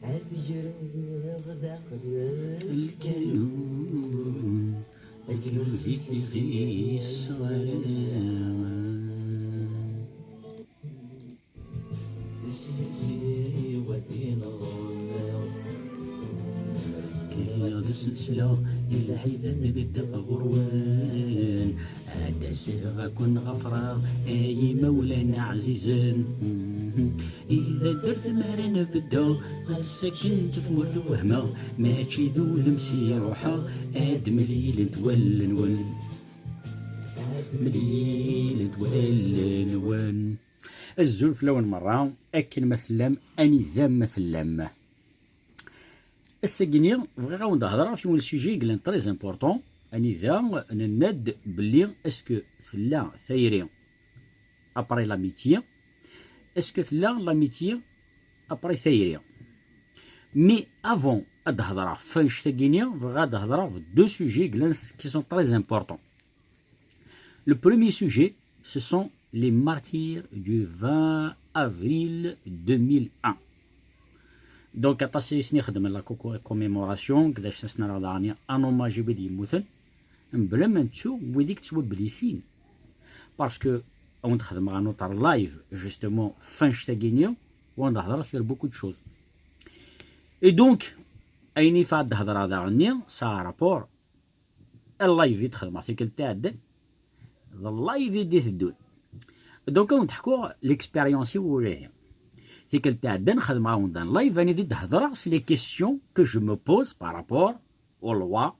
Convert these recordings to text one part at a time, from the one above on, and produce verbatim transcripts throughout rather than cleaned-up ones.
Ad greɣ daxel lkanun, akken ur zgiɣ i ṣṣwara. Kkiɣ d snesla i lɛibad beddeɣ ɣur-wen. Ad d-aseɣ ad ken-ɣafreɣ ay imawlan ɛzizen. I taddart mi ara nbedda, ɣas akken d tmurt wehmeɣ, mačči d udem s i ruḥeɣ, ad mlilent wallen-nwen. Ad mlilent wallen-nwen. Azul fell-awen merra, akken ma tellam, anida ma tellam. Ass-agi-nni bɣiɣ ad wen-d-hedreɣ ɣef yiwen n sujet i yellan très important, anida nenna-d belli est-ce que tella tayri après l'amitié, est-ce que tella l'amitié après tayri. Mais avant ad d-hedreɣ ɣef wannect-agi-nni, bɣiɣ ad d-hedreɣ ɣef deux sujets i yellan qui sont très importants. Le premier sujet, ce sont les martyrs du vingt avril deux mille un. Donc, aṭas i sen-ixedmen la co-, commémoration, kdac s-, s-, nara daɣen un hommage i wid yemmuten, mebla ma nettu wid i yettwablisin. Parce que, ad wen-d-xedmeɣ un autre live, justement, ɣef wannect-agi-nni, u ad d-hedreɣ sur beaucoup de choses. Et donc, ayen i fad d-hedreɣ daɣen-nni, ça a rapport live i d-xedmeɣ tikkelt iɛeddan, d live i d-iteddun. Donc, ad wen-d-ḥkuɣ l'expérience-iw ulahi. Tikkelt iɛeddan xedmeɣ-awen-d un live, anida i d-hedreɣ s les questions que je me pose par rapport aux lois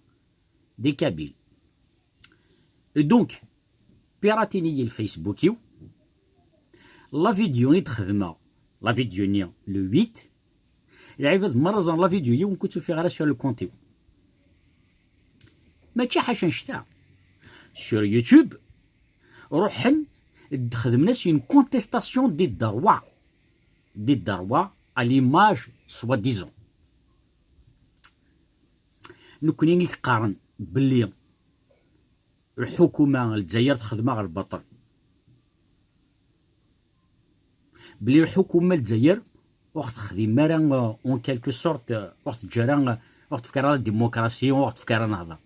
des Kabyles. Et donc, piratini-yi le Facebook-iw, la vidéo i d-xedmeɣ, la vidéo-nni le huit, lɛibad merra ẓran la vidéo, yiwen ur tt-ufiɣ ara sur le compte-iw. Mačči ḥaca annect-a. Sur YouTube, ruḥen, d-xedmen-as une contestation des droits, des droits à l'image, soi-disant. Nekkni i yeqqaren belli lḥukuma n Lezzayer texdem-aɣ lbaṭel. Belli lḥukuma n Lezzayer ur ɣ-texdim ara, euh, en quelque sorte, euh, ur ɣ-teǧǧa ara, euh, ur ɣ-tefka ara la démocratie, ur ɣ-tefka ara nehḍer.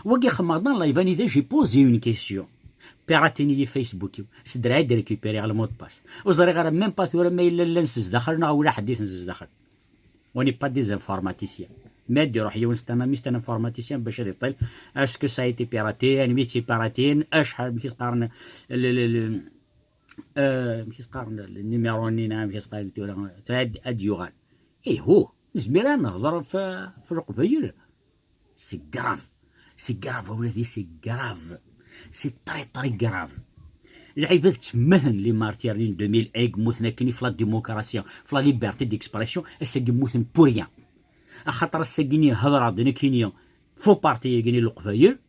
Wagi xedmeɣ-d un live anida j'ai posé une question. Piratini-yi Facebook-iw, s ddreɛ i d-récupériɣ le mot de passe. Ur ẓriɣ ara même pas tura ma yella llan s zdaxel neɣ ula ḥedd-iten s zdaxel. On n'est pas des informaticiens. Ma ad iruḥ yiwen, c'est un ami, c'est un informaticien, bac ad iṭṭal est-ce que ça a été piraté, anwi i tt-ipiratin, acḥal, amek i s-qqaren, le, le, le, euh, amek i s-qqaren, le numéro-nni, neɣ amek i s-qqaren tura, tura ad, ad yuɣal. Ihu, nezmir ad nehḍer f, f Leqbayel. C'est grave. C'est grave, a wladi, c'est grave. C'est très, très grave. Lɛibad ttemmuten, les martyrs-nni n deux mille un, mmuten akken f la démocratie, f la liberté d'expression, ass-agi mmuten pour rien. Axaṭer ass-agi-nni hedreɣ-d nekkini, faux parti-agi-nni n Leqbayel,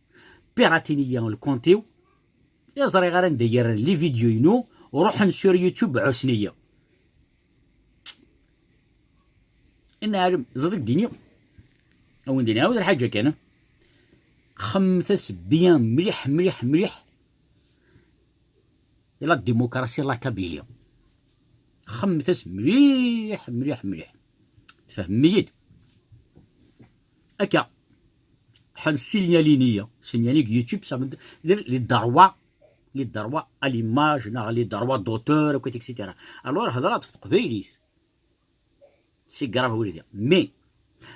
piratini-yi le compte-iw, ur ẓriɣ ara anda i rran les vidéos-inu, ruḥen sur YouTube, ɛussen-iyi. Inna ɛalem, ẓriɣ deg-ini. A wen-d-nɛawed lḥaǧa kan. Xemmet-as bien mliḥ, mliḥ, mliḥ i la démocratie la Kabylie. Xemmet-as mliḥ, mliḥ, mliḥ. Tfehmem-iyi-d? Akka. Ḥan signalini-ya, signali deg YouTube, ça veut dire les droits, les droits à l'image, neɣ les droits d'auteur, akkit, et cetera. Alors, hedreɣ-d f teqbaylit. C'est grave, a wladi. Mais,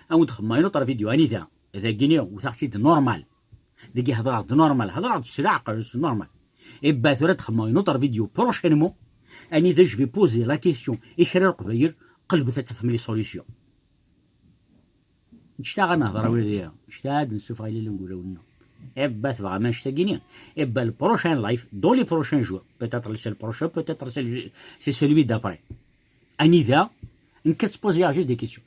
a wen-d-xedmeɣ une autre vidéo, anida, dagini, wteɣ-tt-id normal. Dagi hedreɣ-d normal, hedreɣ-d s leɛqel, c'est normal. Et ben, tura ad d-xedmeɣ une autre vidéo prochainement, anida je vais poser la question i kra n Leqbayel, qelbet ad tafem les solutions. Ǧǧet-aɣ ad nehder, a wladi, ǧǧet-aɣ ad nessufeɣ ilalen deg wulawen-nneɣ. Eh ben, tebɣam annect-agi-ni? Eh ben, le prochain live, dans les prochains jours, peut-être c'est le prochain, peut-être c'est le, c'est celui d'après. Anida, nekk ad tpoziɣ juste des questions.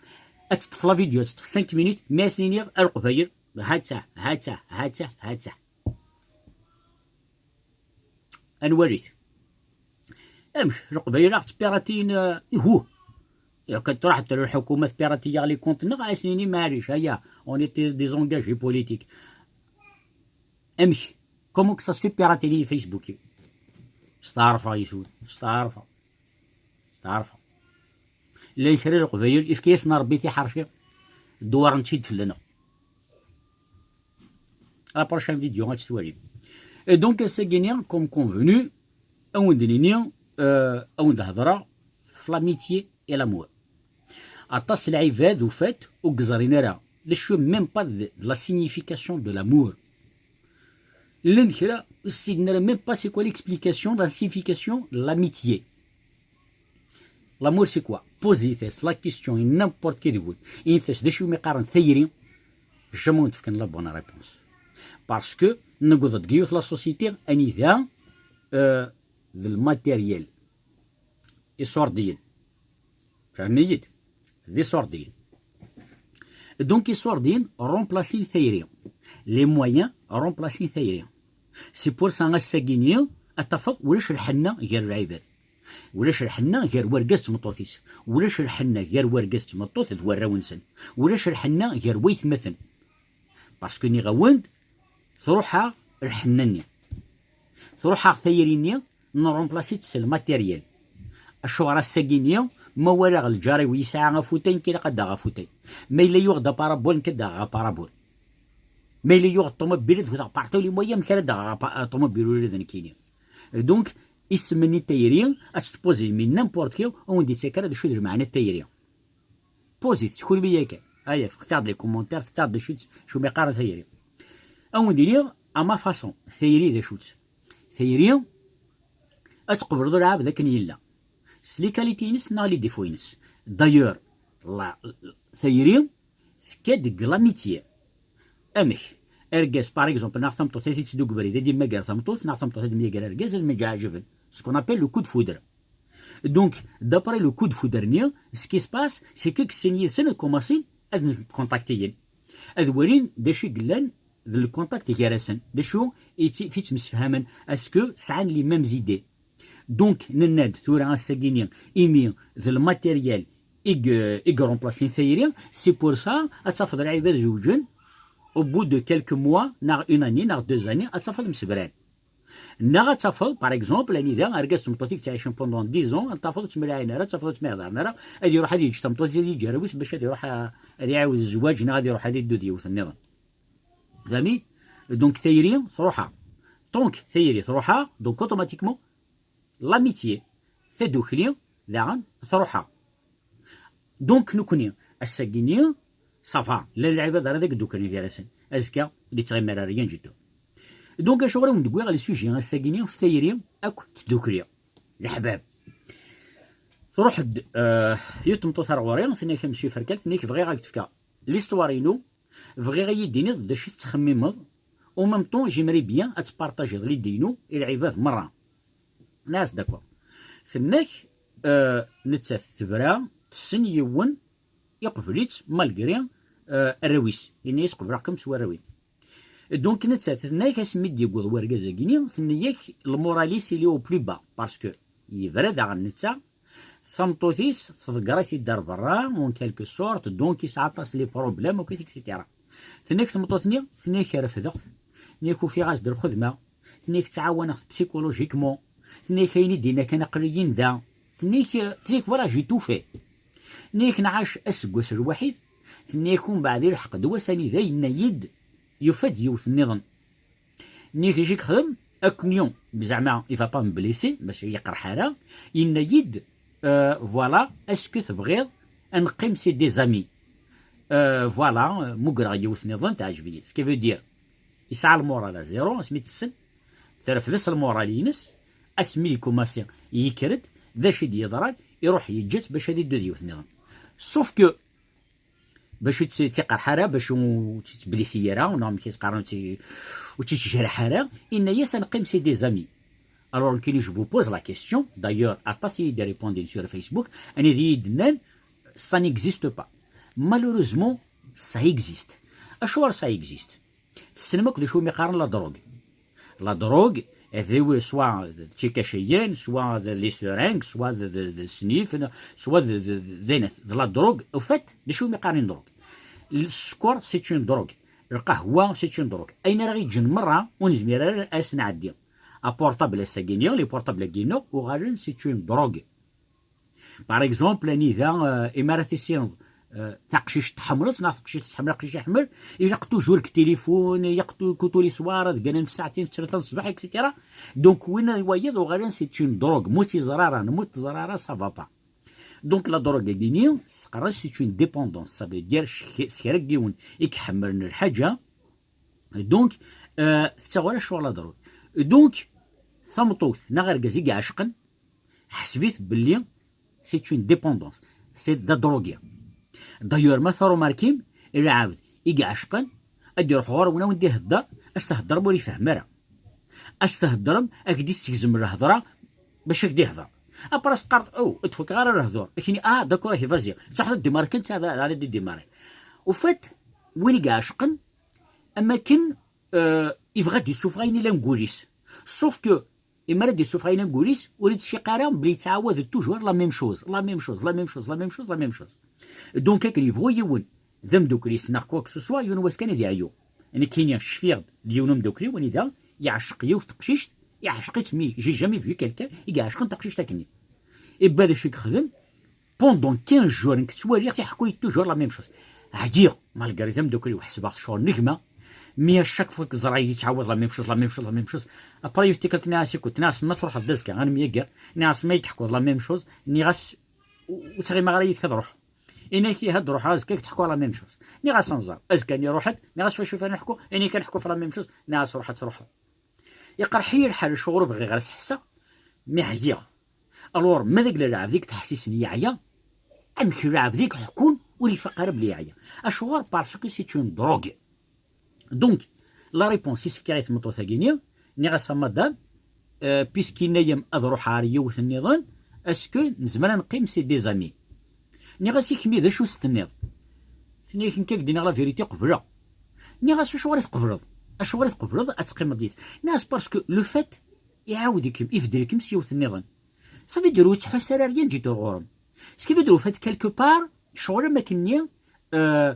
Ad teṭṭef la vidéo, ad teṭṭef cinq minutes, mi as-niniɣ a Leqbayel, ha-tt-a, ha-tt-a, ha-tt-a, ha-tt-a. Ad nwalit. Amek, Leqbayel a ɣ-ttpiratin, euh, ihu. Yakan truḥ lḥukuma tpirati-yaɣ les comptes-nneɣ, ad as-nini, maɛlic, aya, on était des engagés politiques. Amek, comment que ça se fait piratini Facebook-iw? Steɛrfeɣ yes-wen, steɛrfeɣ. Steɛrfeɣ. Llan kra n Leqbayel, ifka-yasen Rebbi tiḥerci, dewwaren-tt-id fell-aneɣ. La prochaine vidéo, ad tt-twalim. Et donc, ass-agi-nni, comme convenu, ad wen-d-nini, euh, ad wen-d-hedreɣ f l'amitié et l'amour. Aṭas n lɛibad, au fait, ur yeẓrin ara d acu, même pas de, de la signification de l'amour. Llan kra ur ssinen ara même pas c'est quoi l'explication de la signification de l'amitié. L'amour, c'est quoi? Posez-vous la question, et n'importe qui de vous. Init-as d acu umi qqaren tayri, jamais ur d-fkan la bonne réponse. Parce que newweḍ-d deg yiwet la société anida, euh, d le matériel. Iṣurdiyen. Fehmem-iyi-d. D iṣurdiyen. Donc, iṣurdiyen remplacen tayri. Les moyens remplacen tayri. C'est pour ça, ass-agi-nni, ad tafeḍ ulac lḥenna gar lɛibad. Ulac lḥenna gar wergaz d tmeṭṭut-is. Ulac lḥenna gar wergaz d tmeṭṭut d warraw-nsen. Ulac lḥenna gar waytmaten. Parce que nniɣ-awen-d, truḥ-aɣ lḥenna-nni. Truḥ-aɣ tayri-nni, nremplace-itt s lmatériel. Acuɣer ass-agi-nni, ma walaɣ lǧar-iw yesɛa afutay, nekk ilaq ad d-aɣeɣ afutay. Ma yella yuɣ-d aparabul, nekk ad d-aɣeɣ aparabul. Ma yella yuɣ ṭumubil, ad wteɣ par tous les moyens, amek ara d-aɣeɣ apa-, ṭumubil ula d nekkini. Donc, isem-nni n tayri, ad tt-tpozim i n'importe qui, ur wen-d-yettak ara d acu d lmeɛna n tayri. Pozit-tt kunwi yakan. Aya, fket-aɣ-d les commentaires, fket-aɣ-d d acu-tt, acu mi qqaren tayri. Ad wen-d-iniɣ, à ma façon, tayri d acu-tt? Tayri, ad tqebleḍ lɛebd akken yella. S les qualités-ines neɣ les défauts-ines. D'ailleurs, la, tayri, tekka-d deg l'amitié. Amek? Argaz, par exemple, neɣ tameṭṭut, ad t-id-teddu deg ubrid, ad yemmager tameṭṭut, neɣ tameṭṭut ad yemmager argaz, ad mǧeɛǧben. Ce qu'on appelle le coup de foudre. Donc, d'après le coup de foudre-nni, ce qui se passe, c'est que kksen yid-sen ad commencin ad mkontaktiyen. Ad walin d acu i yellan d le contact gar-asen. D acu i tt-, i ttemsefhamen, est-ce que sɛan les mêmes idées? Donc, nenna-d tura ass-agi-nni, imi d le matériel i g-, i iremplacen tayri, c'est pour ça, ad tafeḍ lɛibad zewǧen, au bout de quelques mois, neɣ une année, neɣ deux années, ad tafeḍ msebran. Neɣ ad tafeḍ, par exemple, anida argaz d tmeṭṭut i yettɛicen pendant dix ans, ad tafeḍ ur ttemlaɛin ara, ad tafeḍ ur ttemɛiḍaren ara, ad iruḥ ad yeǧǧ tameṭṭut, ad yeǧǧ arraw-is bac ad iruḥ a-, ad iɛiwed zzwaǧ, neɣ ad iruḥ ad iddu d yiwet nniḍen. Fahmi? Donc, tayri truḥ-aɣ. Donc, tayri truḥ-aɣ, donc automatiquement, l'amitié, tadukli, daɣen truḥ-aɣ. Donc, nekkni, ass-agi-nni, ça va, llan lɛibad ara d ak-dduklen gar-asen. Azekka, ur d-yettɣimi ara rien du tout. Donc, acuɣer i wen-d-wwiɣ le sujet ass-agi-nni f tayri akk tdukli? Leḥbab. Truḥ-d, euh, yiwet tmeṭṭut ar ɣur-i, tenna-k: "A Monsieur Ferkal", tenna-k: "Bɣiɣ ad k-d-fkeɣ l'histoire-inu, bɣiɣ ad yi-d-tiniḍ d acu i tettxemmimeḍ, au même temps, j'aimerais bien ad tpartajiḍ l'idée-inu i lɛibad merra." Nniɣ-as: "D'accord." Tenna-k, euh, nettat tebra, tessen yiwen, iqbel-itt, malgré, euh, arraw-is. Yenna-yas: "Qebleɣ-kem s warraw-im." Donc, nettat tenna-k, asmi d-yewweḍ wergaz-agi-nni, tenna-yak, le moral-is, il est au plus bas, parce que yebra daɣen netta, tameṭṭut-is tḍegger-it-id ar berra, en quelque sorte, donc yesɛa aṭas les problèmes, ok, et cetera. Tenna-k tmeṭṭut-nni, tenna-k: "Refdeɣ-t", tenna-k: "Ufiɣ-as-d lxedma", tenna-k: "Ttɛawaneɣ-t psychologiquement", tenna-k: "Ayen i d-yenna kan aql-iyi-n da", tenna-k, tenna-k: "Voilà, j'ai tout fait." Tenna-k: "Nɛac aseggas lwaḥid", tenna-k: "Umbeɛd ilḥeq-d wass anida yenna-yi-d yufa-d yiwet nniḍen." Nnig i k-xdem, akken, zeɛma, il va pas me blesser, bac ur yi-iqerreḥ ara, yenna-yi-d, euh, voilà, est-ce que tebɣiḍ ad neqqim c'est des amis? Euh, voilà, euh, mugreɣ yiwet niḍen, teɛǧeb-iyi. Ce qui veut dire, yesɛa le moral à zéro, asmi tessen, terfed-as le moral-ines, asmi yekkumasi yekker-d, d acu i d-yeḍran, iruḥ yeǧǧa-tt bac ad iddu d yiwet niḍen. Sauf que, bac ur tt-, tt-iqerḥ ara, bac ur tt-tblisi ara, neɣ amek i s-qqaren, ur tt-, ur tt-tejreḥ ara, yenna-yas ad neqqim c'est des amis. Alors, nekkini, je vous pose la question, d'ailleurs, aṭas i yi-d-répondin sur Facebook, anida i yi-d-nnan, ça n'existe pas. Malheureusement, ça existe. Acuɣer ça existe? Tessnem akk d acu umi qqaren la drogue. La drogue, d, soit d tikaciyin, soit d les seringues, soit d, d, d snif, soit d, d, d, d, d la drogue. Au fait, d acu umi qqaren drogue? Sskeṛ, c'est une drogue. Lqahwa, c'est une drogue. Ayen ara ɣ-yeǧǧen merra, ur nezmir ara ad s-nɛeddi. Aportable ass-agi-nni, les portables-agi-nneɣ, uɣalen, c'est une drogue. Par exemple, anida, euh, imi ara tissineḍ, euh, taqcict tḥemmleḍ neɣ taqcict tḥemmel aqcic iḥemmel, ilaq toujours deg tilifun, ilaq tu- ku tous les soirs ad gganen f ssaɛtin, f tlata n ṣṣbeḥ, et cetera. Donc win wayeḍ uɣalen c'est une drogue, mu tt-iẓra ara, mu tt-teẓra ara, ça va pas. Donc la drogue-agi-ni, s-qqaren c'est une dépendance, ça veut dire s kra n yiwen i iḥemmlen lḥaǧa, donc, euh, tettaɣ wala ccɣel la drogue. Donc, tameṭṭut neɣ argaz i iɛecqen, ḥseb-it belli c'est une dépendance, c'est de la drogue. D'ailleurs, ma tarumarkim, lɛebd i iɛecqen, ad d-iruḥ ɣur-wen, a wen-d-ihedder, a s-thedder ma ur ifehhem ara. A s-theddrem, a k-d-issegzem lhedra bac a k-d-ihder. Après, a s-teqqareḍ, oh, ur d-fakeɣ ara lehdur. Akini, ah, d'accord, ahi, vas-y. Tettruḥeḍ ad d-démarrer kan, ad d-démarrer. Au fait, win i iɛecqen, am akken, euh, yebɣa ad d-issufeɣ ayen ilan deg wul-is. Sauf que, imi ara d-issufeɣ ayen ilan deg wul-is, ur itfiq ara belli yettɛawad toujours la même chose, la même chose, la même chose, la même chose, la même chose. Donc, akken yebɣu yiwen d amdukkel-is neɣ quoi que ce soit, yiwen wass kan ad yeɛyu. Nekkini cfiɣ-d d yiwen umdukkel-iw anida yeɛceq yiwet teqcict, yeɛceq-itt, mi j'ai jamais vu quelqu'un i iɛecqen taqcict akkenni. Et ben, d acu i yexdem? Pendant quinze jours, nekk ttwaliɣ-t iḥekku-yi toujours la même chose. Ɛyiɣ, malgré d amdukkel-iw, ḥesbeɣ-t ccɣel n gma, mais à chaque fois que ẓriɣ yettɛawad la même chose, la même chose, la même chose. Après, yiwet tikkelt, nniɣ-as, écoute, nniɣ-as, ma truḥeḍ d azekka, ad nemyager, nniɣ-as, ma yi-d-teḥkuḍ la même chose, nniɣ-as, ur ttɣimeɣ ara yid-k, ad ruḥeɣ. Ini-ak, ih, ad ruḥeɣ azekka, ad k-d-ḥkuɣ la même chose. Nniɣ-as, anẓar, azekka-nni ruḥ-d, nniɣ-as, f acu ara neḥku, ini-ak, ad neḥku f la même chose, nniɣ-as, ruḥ ad truḥeḍ. Iqerḥ-iyi lḥal, acuɣer ur bɣiɣ ara s-ḥesseɣ, mi ɛyiɣ. Alors, ma d agla lɛebd i yettḥessisen yeɛya, amek lɛebd i iḥekkun ur ifaq ara belli yeɛya? Acuɣer? Parce que c'est une drogue. Donc, la réponse i s-fkiɣ i tmeṭṭut-agi-ni, nniɣ-as, a madame, euh, puisque yenna-yam ad ruḥeɣ ɣer yiwet nniḍen, est-ce que nezmer ad neqqim c'est des amis? Nniɣ-as, i kemmi d acu s-tenniḍ? Tenna-yak, nekk ad k-d-iniɣ la vérité, qebleɣ. Nniɣ-as, acuɣer i tqebleḍ? Acuɣer i tqebleḍ ad teqqimeḍ yid-s? Nniɣ-as, parce que le fait, iɛawed-ikem, ibeddel-ikem s yiwet nniḍen. Ça veut dire ur tettḥus ara rien du tout ɣur-m. Ce qui veut dire, au fait, quelque part, ccɣel am akken-nni, euh,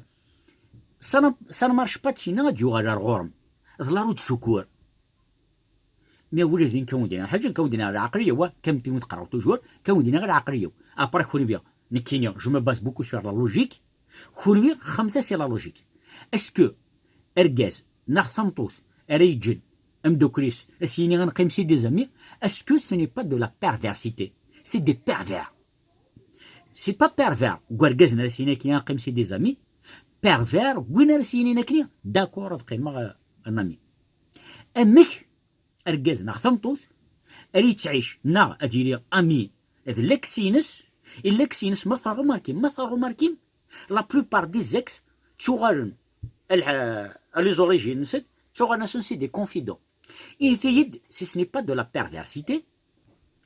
ça ne, ça ne marche pas, tina ad yuɣal ar ɣur-m. D la route secours. Mais ula din kan wen-d-iniɣ lḥaǧa, kan wen-d-iniɣ lɛaqliya, wa, kan tin wen-d-qqareɣ toujours, kan wen-d-iniɣ lɛaqliya. Après, kenwi, nekkini, je me base beaucoup sur la logique. Kenwi, xedmet-as i la logique. Est-ce que argaz neɣ tameṭṭut ara yeǧǧen ameddakel-is, a s-yini ad neqqim c'est des amis, est-ce que ce n'est pas de la perversité? C'est des pervers. C'est pas pervers deg urgaz-nni ara s-yini akken ad neqqim c'est des amis, pervers deg win ara s-yinin akken, d'accord, ad qqimeɣ, euh, un ami. Amek argaz neɣ tameṭṭut ara yettɛic neɣ ad yili ami d l'ex-ines? Et l'ex-ines, ma tṛumarkim, ma tṛumarkim, la plupart des ex ttuɣalen à, à les origines-nsen, ttuɣalen-asen c'est des confidents. Init-iyi-d si ce n'est pas de la perversité,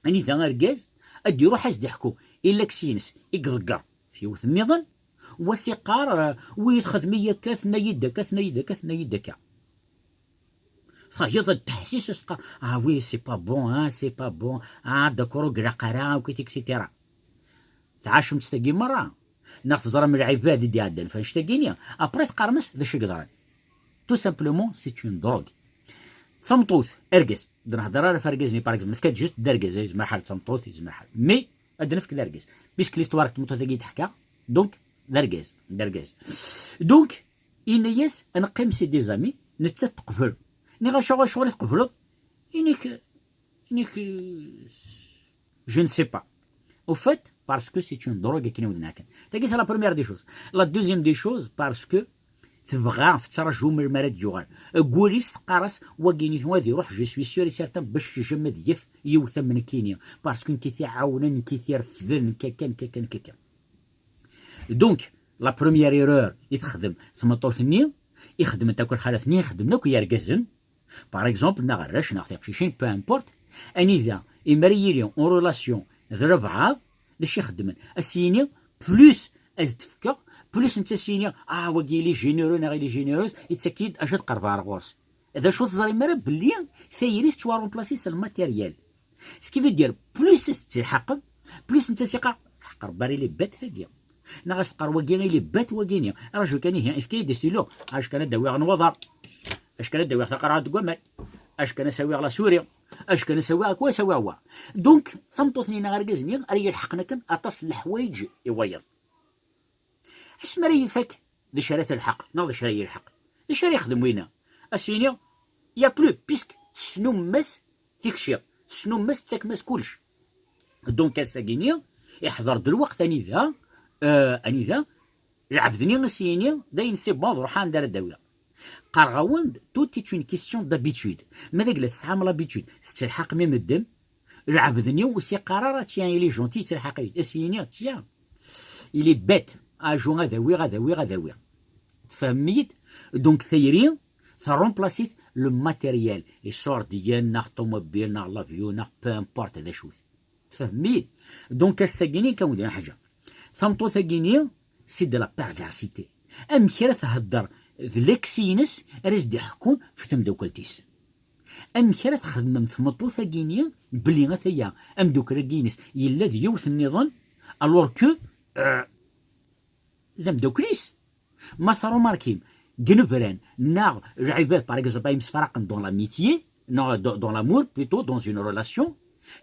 anida argaz ad d-iruḥ ad s-d-iḥku i l'ex-ines i iḍegger f yiwet nniḍen, wa s-iqqar, euh, wi txedm-iyi akka, tenna-yi-d akka, tenna-yi-d akka, tenna-yi-d akka. Tayeḍ ad d-teḥsis, ad s-teqqar, ah oui, c'est pas bon, hein, c'est pas bon, ah, d'accord, ur ilaq ara, akk, et cetera. Tɛacemt tagi merra, neɣ teẓram lɛibad i d-iɛeddan f annect-agi-ni, après teqqarem-as d acu i yeḍran. Tout simplement, c'est une drogue. Tameṭṭut, argaz, ur d-nehder ara f argaz-nni, par exemple, nefka-d juste d argaz, yezmer lḥal d tameṭṭut, yezmer lḥal. Mais, ad d-nefk d argaz. Puisque l'histoire n tmeṭṭut-agi i d-teḥka, donc, d argaz, d argaz. Donc, yenna-yas, ad neqqim c'est des amis, nettat teqbel. Nniɣ, acuɣer, acuɣer i tqebleḍ? Ini-k, ini-k, euh, je ne sais pas. Au fait, parce que c'est une drogue akken i wen-d-nɛakken. Tagi, c'est la première des choses. La deuxième des choses, parce que tebɣa, tettraǧu melmi ara d-yuɣal. Deg wul-is teqqar-as, wagi-ni ad iruḥ, je suis sûr et certain, bac jamais ad yaf yiwet am nekkini. Parce que nekk i t-iɛawnen, nekk i t-irefden, nekk akka, nekk akka, nekk akka. Donc, la première erreur i texdem tmeṭṭut-nni, i xedment akk lxalat-nni, i xedmen akk yergazen, par exemple, neɣ arrac, neɣ tiqcicin, peu importe, anida, imi ara yili en relation d lebɛaḍ, d acu i xeddmen? A s-yini, plus as-d-fkeɣ, plus netta a s-yini, ah, wagi ili généreux neɣ ili généreuse, yettak-iyi-d acu ad qerbeɣ ar ɣur-s. D acu teẓrim ara belli tayri tettwaremplasi s lmatéryel? Ce qui veut dire, plus as-tettilḥaqem, plus netta a s-iqqar, ḥeqq Rebbi, il est bête tagi. Neɣ a s-teqqar, wagi il est bête, wagini. Raju kan ihi, efk-iyi-d stylo. Acu kan ad d-awiɣ nnwaḍer. Acu kan ad d-awiɣ taqerɛet deg waman. Acu kan ad s-awiɣ la souris. Acu kan, asawi akwa, asawi awa. Donc, tameṭṭut-nni neɣ argaz-nni ara yelḥeqen akken aṭas n leḥwayeǧ i wayeḍ. Asmi ara ifak, d acu ara telḥeq, neɣ d acu ara yelḥeq? D acu ara yexdem winna? Ad s-yini, y a plus, puisque tesnumem-as tikci, tesnumem-as, tettakem-as kullec. Donc, ass-agi-nni, iḥḍer-d lweqt anida, euh, anida, lɛebd-nni ad s-yini, dayen c'est bon, ad ruḥeɣ anda ara d-awiɣ. Qqareɣ-awen-d, tout est une question d'habitude. Ma d agla tesɛam l'habitude, tettelḥaqem i medden, lɛebd-nni ur s-iqqar ara, tiens, il est gentil, yettelḥaq-iyi-d. Ad s-yini, tiens, il est bête, aju ad awiɣ, ad awiɣ, ad awiɣ. Tfehmem-iyi-d? Donc, tayri, terremplace-it le matériel, iṣurdiyen, neɣ ṭumubil, neɣ l'avion, neɣ peu importe d acu-t. Tfehmem-iyi-d? Donc, ass-agi-nni kan wid ḥaǧa. Tameṭṭut-agi-nni, c'est de la perversité. Amek ara thedder d l'ex-ines ara s-d-iḥekkun ɣef temdakelt-is? Amek ara txedmem tmeṭṭut-agi-nni belli ataya amdakkel-agi-ines yella d yiwet nniḍen, alors que, euh, d amdakkel-is? Ma tṛumarkim, deg inebran, neɣ lɛibad, par exemple, ay msefraqen dans l'amitié, non, dans, dans l'amour, plutôt, dans une relation,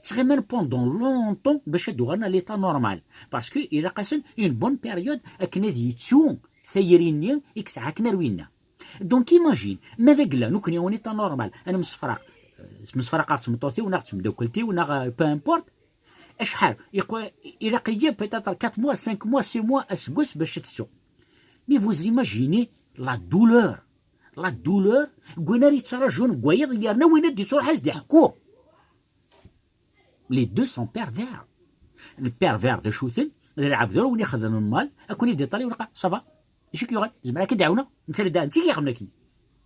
ttɣiman pendant longtemps bac ad uɣalen à l'état normal. Parce que ilaq-asen une bonne période akken ad yettu tayri-nni i yesɛa akken ar winna. Donc, imagine, ma d agla, nekkni, on est en normal, ad nemsefraq, euh, smesfraq ɣer tmeṭṭut-iw, neɣ d temdakkelt-iw, neɣ, euh, peu importe, acḥal, yeqwa-, ilaq-iyi peut-être quatre mois, cinq mois, six mois, aseggas bac ad tettu. Mais vous imaginez la douleur, la douleur, deg win ara yettraǧun deg wayeḍ, yerna win ad d-ittruḥ ad s-d-iḥekku. Les deux sont pervers. Le pervers d acu-ten, d lɛebd ur wen-ixedmen mal, ad ken-id-iṭali, ur qa-, ça va, d acu k-yuɣal, zemreɣ ad k-id-ɛawneɣ, netta la da, netta i k-ixedmen akken.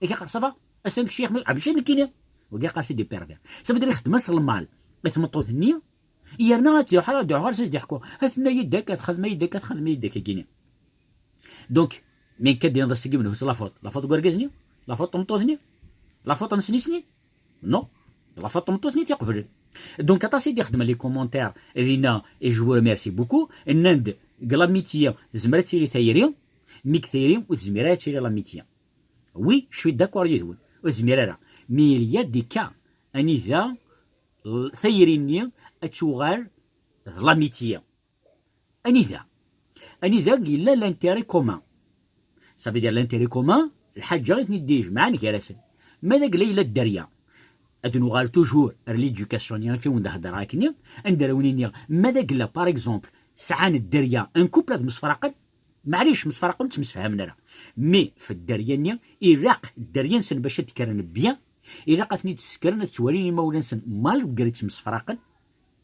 I k-iqqar, ça va, astenk ccix, ɛebd cci nekkini. Wagi qqar c'est des pervers. Ça veut dire ixeddem-as lmal i tmeṭṭut-nni, yerna ad d-yuḥ, ad d-yuḥ ɣer-s ad s-d-iḥku, ha tenna-yi-d akka, txedm-iyi-d akka, txedm-iyi-d akka, gini. Donc, mi nekka d-iniḍ ass-agi menhu-tt la faute? La faute n urgaz-nni? La faute n tmeṭṭut-nni? La faute n snisni? Non. La faute n tmeṭṭut-nni i t-iqeblen. Donc, aṭas i d-ixedmen les commentaires dinna, et je vous remercie beaucoup, nnan-d deg l'amitié tezmer ad tili tayri, mi deg tayri ur tezmir ara ad tili l'amitié. Oui, je suis d'accord yid-wen, ur tezmir ara. Mais il y a des cas anida l-, tayri-nni ad tuɣal d l'amitié. Anida? Anida yella l'intérêt commun? Ça veut dire l'intérêt commun, lḥaǧa i ten-id-ijemɛen gar-asen. Ma d agla yella dderya, ad nuɣal toujours ar l'éducation-nni, ɣef i wen-d-heddreɣ akkenni, anda ara wen-iniɣ, ma d agla, par exemple, sɛan dderya, un couple ad msefraqen, maɛlic, msefraqen, ur ttemsefhamen ara. Mais, f dderya-nni, ilaq dderya-nsen bac ad d-kkren bien, ilaq ad ten-id-ssekren, ad ttwalin imawlan-nsen, malgré ttemsefraqen,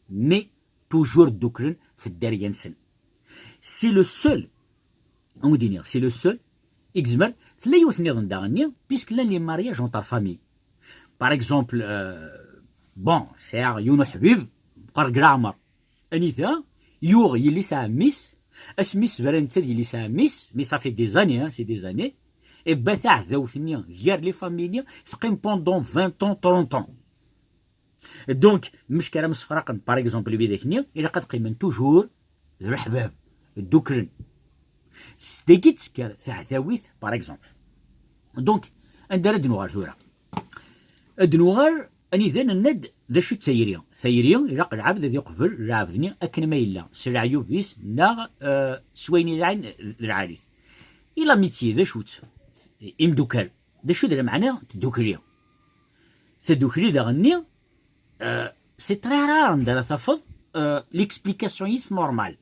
mais toujours dduklen f dderya-nsen. C'est le seul, ad wen-d-iniɣ, c'est le seul i yezmer, tella yiwet nniḍen daɣenni, puisque llan les mariages entre familles. Par exemple, euh, bon, sɛiɣ yiwen uḥbib, meqqar deg leɛmer, anida yuɣ yelli-s ɛemmi-s, asmi yessebra netta d yelli-s ɛemmi-s, mais ça fait des années, hein, c'est des années, et ben taɛdawt-nni gar les familles-nni teqqim pendant vingt ans, trente ans. Donc, mec ara msefraqen, par exemple, widak-nni, ilaq ad qqimen toujours d leḥbab, dduklen. S dagi d-tekker teɛdawit, par exemple. Donc, anda ara d-nuɣal tura? Ad d-nuɣal anida nenna-d d acu d tayri. Tayri, ilaq lɛebd ad iqbel lɛebd-nni akken ma yella, s leɛyub-is, neɣ, euh, s wayen ilɛan lɛali-t. I l'amitié, d acu-tt? Imdukal. D acu d lmeɛna n tdukli? Tadukli daɣenni, euh, c'est très rare anda ara tafeḍ, euh, l'explication-is normale.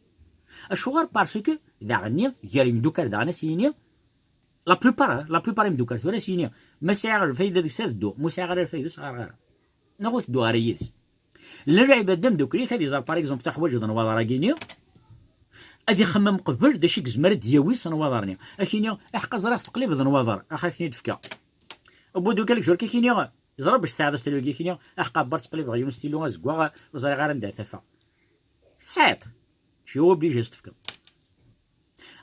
Acuɣer? Parce que daɣenni, gar imdukal daɣen ad s-yini, la plupart, la plupart imdukal tura ad s-yini, ma sɛiɣ lfayda deg-s ad dduɣ, ma ur sɛiɣ ara lfayda, ur sɛiɣ ara. Neɣ ur tedduɣ ara yid-s. Llan lɛibad d amdukli, ad iẓer, par exemple, taḥwaǧeḍ n waḍar-agi-nni, ad ixemmem qbel d acu i yezmer ad d-yawi s nwaḍar-nni. Ad k-yini, aḥeqqa ẓriɣ teqlibeḍ nwaḍar, ax, ad k-ten-id-fkeɣ. Au bout de quelques jours, ad k-yini, ẓriɣ bac tesɛiḍ astelugi, ad k-yini, aḥeqqa ber teqlibeɣ yiwen stilu azeggaɣ, ur ẓriɣ ara anda ara t-afeɣ. Tesɛiḍ. Mačči obligé ad s-t-tefkeḍ.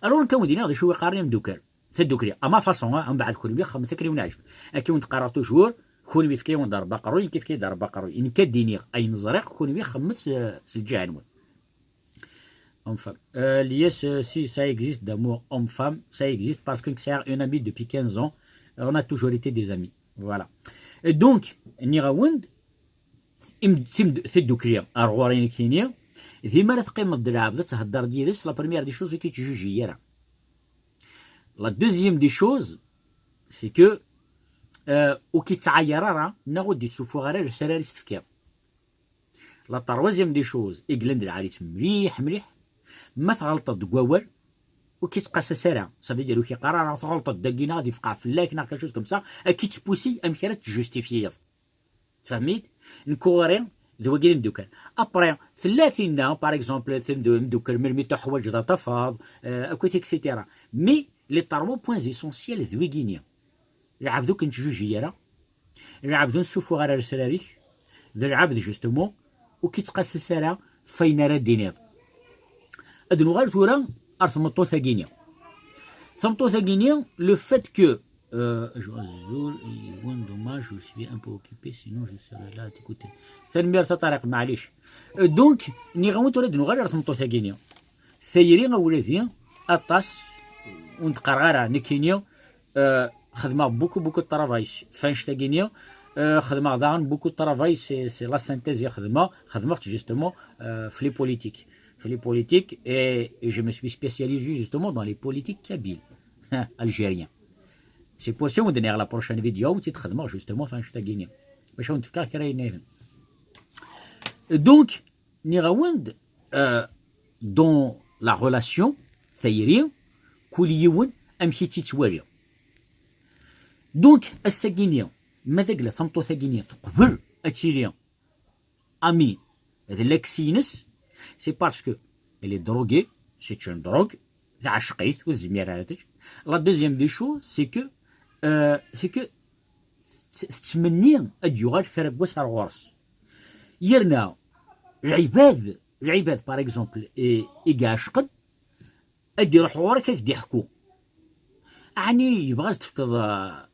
Alors, nekk ad wen-d-iniɣ d acu i qqaren imdukal. Tadukli, à ma façon, ah, mbeɛd kunwi xemmet akken i wen-iɛǧeb. Akka i wen-d-qqareɣ toujours, kunwi fkan-awen-d Rebbi aqerruy, nekk fkan-d Rebbi aqerruy. Nekk ad d-iniɣ ayen ẓriɣ, kunwi xemmet s, s lǧiha-nwen. Homme-femme. Euh, Lies, euh, si ça existe d'amour homme-femme, ça existe parce que sɛiɣ une amie depuis quinze ans. On a toujours été des amis. Voilà. Et donc, nniɣ-awen-d, Im- timd- tiddukli ar ɣur-i nekkini, dima ara teqqimeḍ d lɛebd, ad thedreḍ yid-s, la première des choses, ur k-yettjuji ara. La deuxième des choses, c'est que, euh, ur k-yettɛayar ara, neɣ ur d-yessuffuɣ ara lesrar i s-tefkiḍ. La troisième des choses, i yellan d lɛali-s mliḥ mliḥ, ma tɣelṭeḍ deg wawal, ur k-yettqasas ara. Ça veut dire, ur k-yeqqar ara tɣelṭeḍ dagi neɣ ad yefqeɛ fell-ak neɣ quelque chose comme ça, ad k-yettpusi amek ara tjustifiyeḍ. Tfehmiḍ? Nekk uɣur-i d wagi d imeddukal. Après, tella tinna, par exemple, timdu- imeddukal, melmi tuḥwaǧeḍ ad tafeḍ, euh, akkit, et cetera. Mais les trois points essentiels d wigini. Lɛebd ur k-nettjuji ara, lɛebd ur nessuffuɣ ara lesrar-ik, d lɛebd, justement, ur k-yettqasas ara f wayen ara d-tiniḍ. Ad nuɣal tura ar tmeṭṭut-agi-ni. Tameṭṭut-agi-ni, le fait que, euh, je- azul, yiwen, dommage, je suis un peu occupé, sinon je serais là à t'écouter. Tanemmirt a Ṭariq, maɛlic. Euh, donc, nniɣ-awen tura ad nuɣal ar tmeṭṭut-agi-ni. Tayri, a wladi, aṭas, ur n-d-qqareɣ ara, nekkini, euh, xedmeɣ beaucoup, beaucoup de travail f annect-agi-ni. Euh, xedmeɣ daɣen beaucoup de travail, c'est, c'est la synthèse i xedmeɣ. Xedmeɣ-tt justement, euh, f les politiques. F les politiques, et, et je me suis spécialisé justement dans les politiques kabyles, algériens. C'est pour ça wen-d-nniɣ la prochaine vidéo, ur tt-id-xedmeɣ justement f annect-agi-ni. Bac ad wen-d-fkeɣ kra yennayen. Donc, nniɣ-awen-d, euh, dans la relation, tayri, kul yiwen amek i tt-ittwali. Donc, ass-agi-ni, ma d agla tameṭṭut-agi-ni teqbel ad tili ami d l'ex-ines, c'est parce que elle est droguée, c'est une drogue, teɛceq-it, ur tezmir ara ad tečč. La deuxième des choses, c'est que, euh, c'est que tt- tettmenni ad d-yuɣal kra n wass ar ɣur-s. Yerna lɛibad, lɛibad, par exemple, i, i iɛecqen, ad d-iruḥ ɣur-k ad k-d-iḥku. Ɛni yebɣa ad s-tefkeḍ, euh,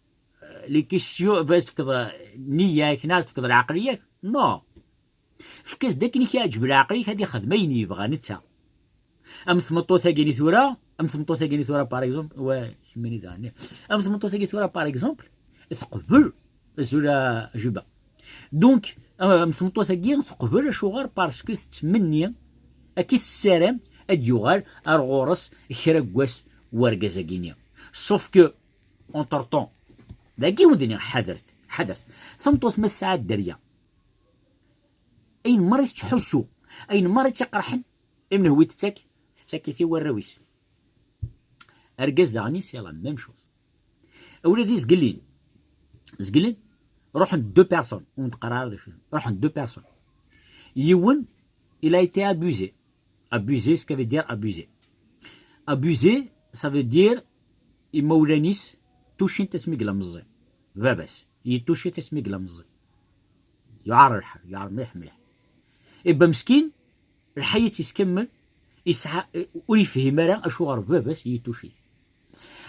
les questions, yebɣa ad s-tefkeḍ, euh, nniya-k, neɣ ad s-tefkeḍ lɛeqliya-k? Non. Efk-as-d akken i k-iɛǧeb leɛqel-ik, ad ixdem ayen yebɣa netta. Am tmeṭṭut-agi-ni tura, am tmeṭṭut-agi-ni tura, par exemple, wa, kemmini daɣen. Am tmeṭṭut-agi tura, par exemple, teqbel, azul a Juba. Donc, am tmeṭṭut-agi teqbel, acuɣer? Parce que tettmenni, akka i tessaram, ad d-yuɣal ar ɣur-s kra n wass wergaz-agi-ni. Sauf que, entre-temps, dagi wen-d-nniɣ, ḥadret, ḥadret. Tameṭṭut ma tesɛa dderya, ayen merra i tettḥussu, ayen merra i tt-iqerḥen, imnehwi tettak, tettak-it i warraw-is. Argaz daɣen, c'est la même chose. Ula d izgellin, zglen, ruḥen deux personnes, ur neqqar ara d acu, ruḥen deux personnes. Yiwen, il a été abusé. Abusé, ce que veut dire abusé? Abusé, ça veut dire imawlan-is tucin-t asmi yella meẓẓi. Baba-s, yettuci-t asmi yella meẓẓi. Yuɛer lḥal, yuɛer mliḥ, mliḥ. Ibba meskin, lḥayat-is kamel, yesɛa, ur yefhim ara acuɣer baba-s yettuci-t.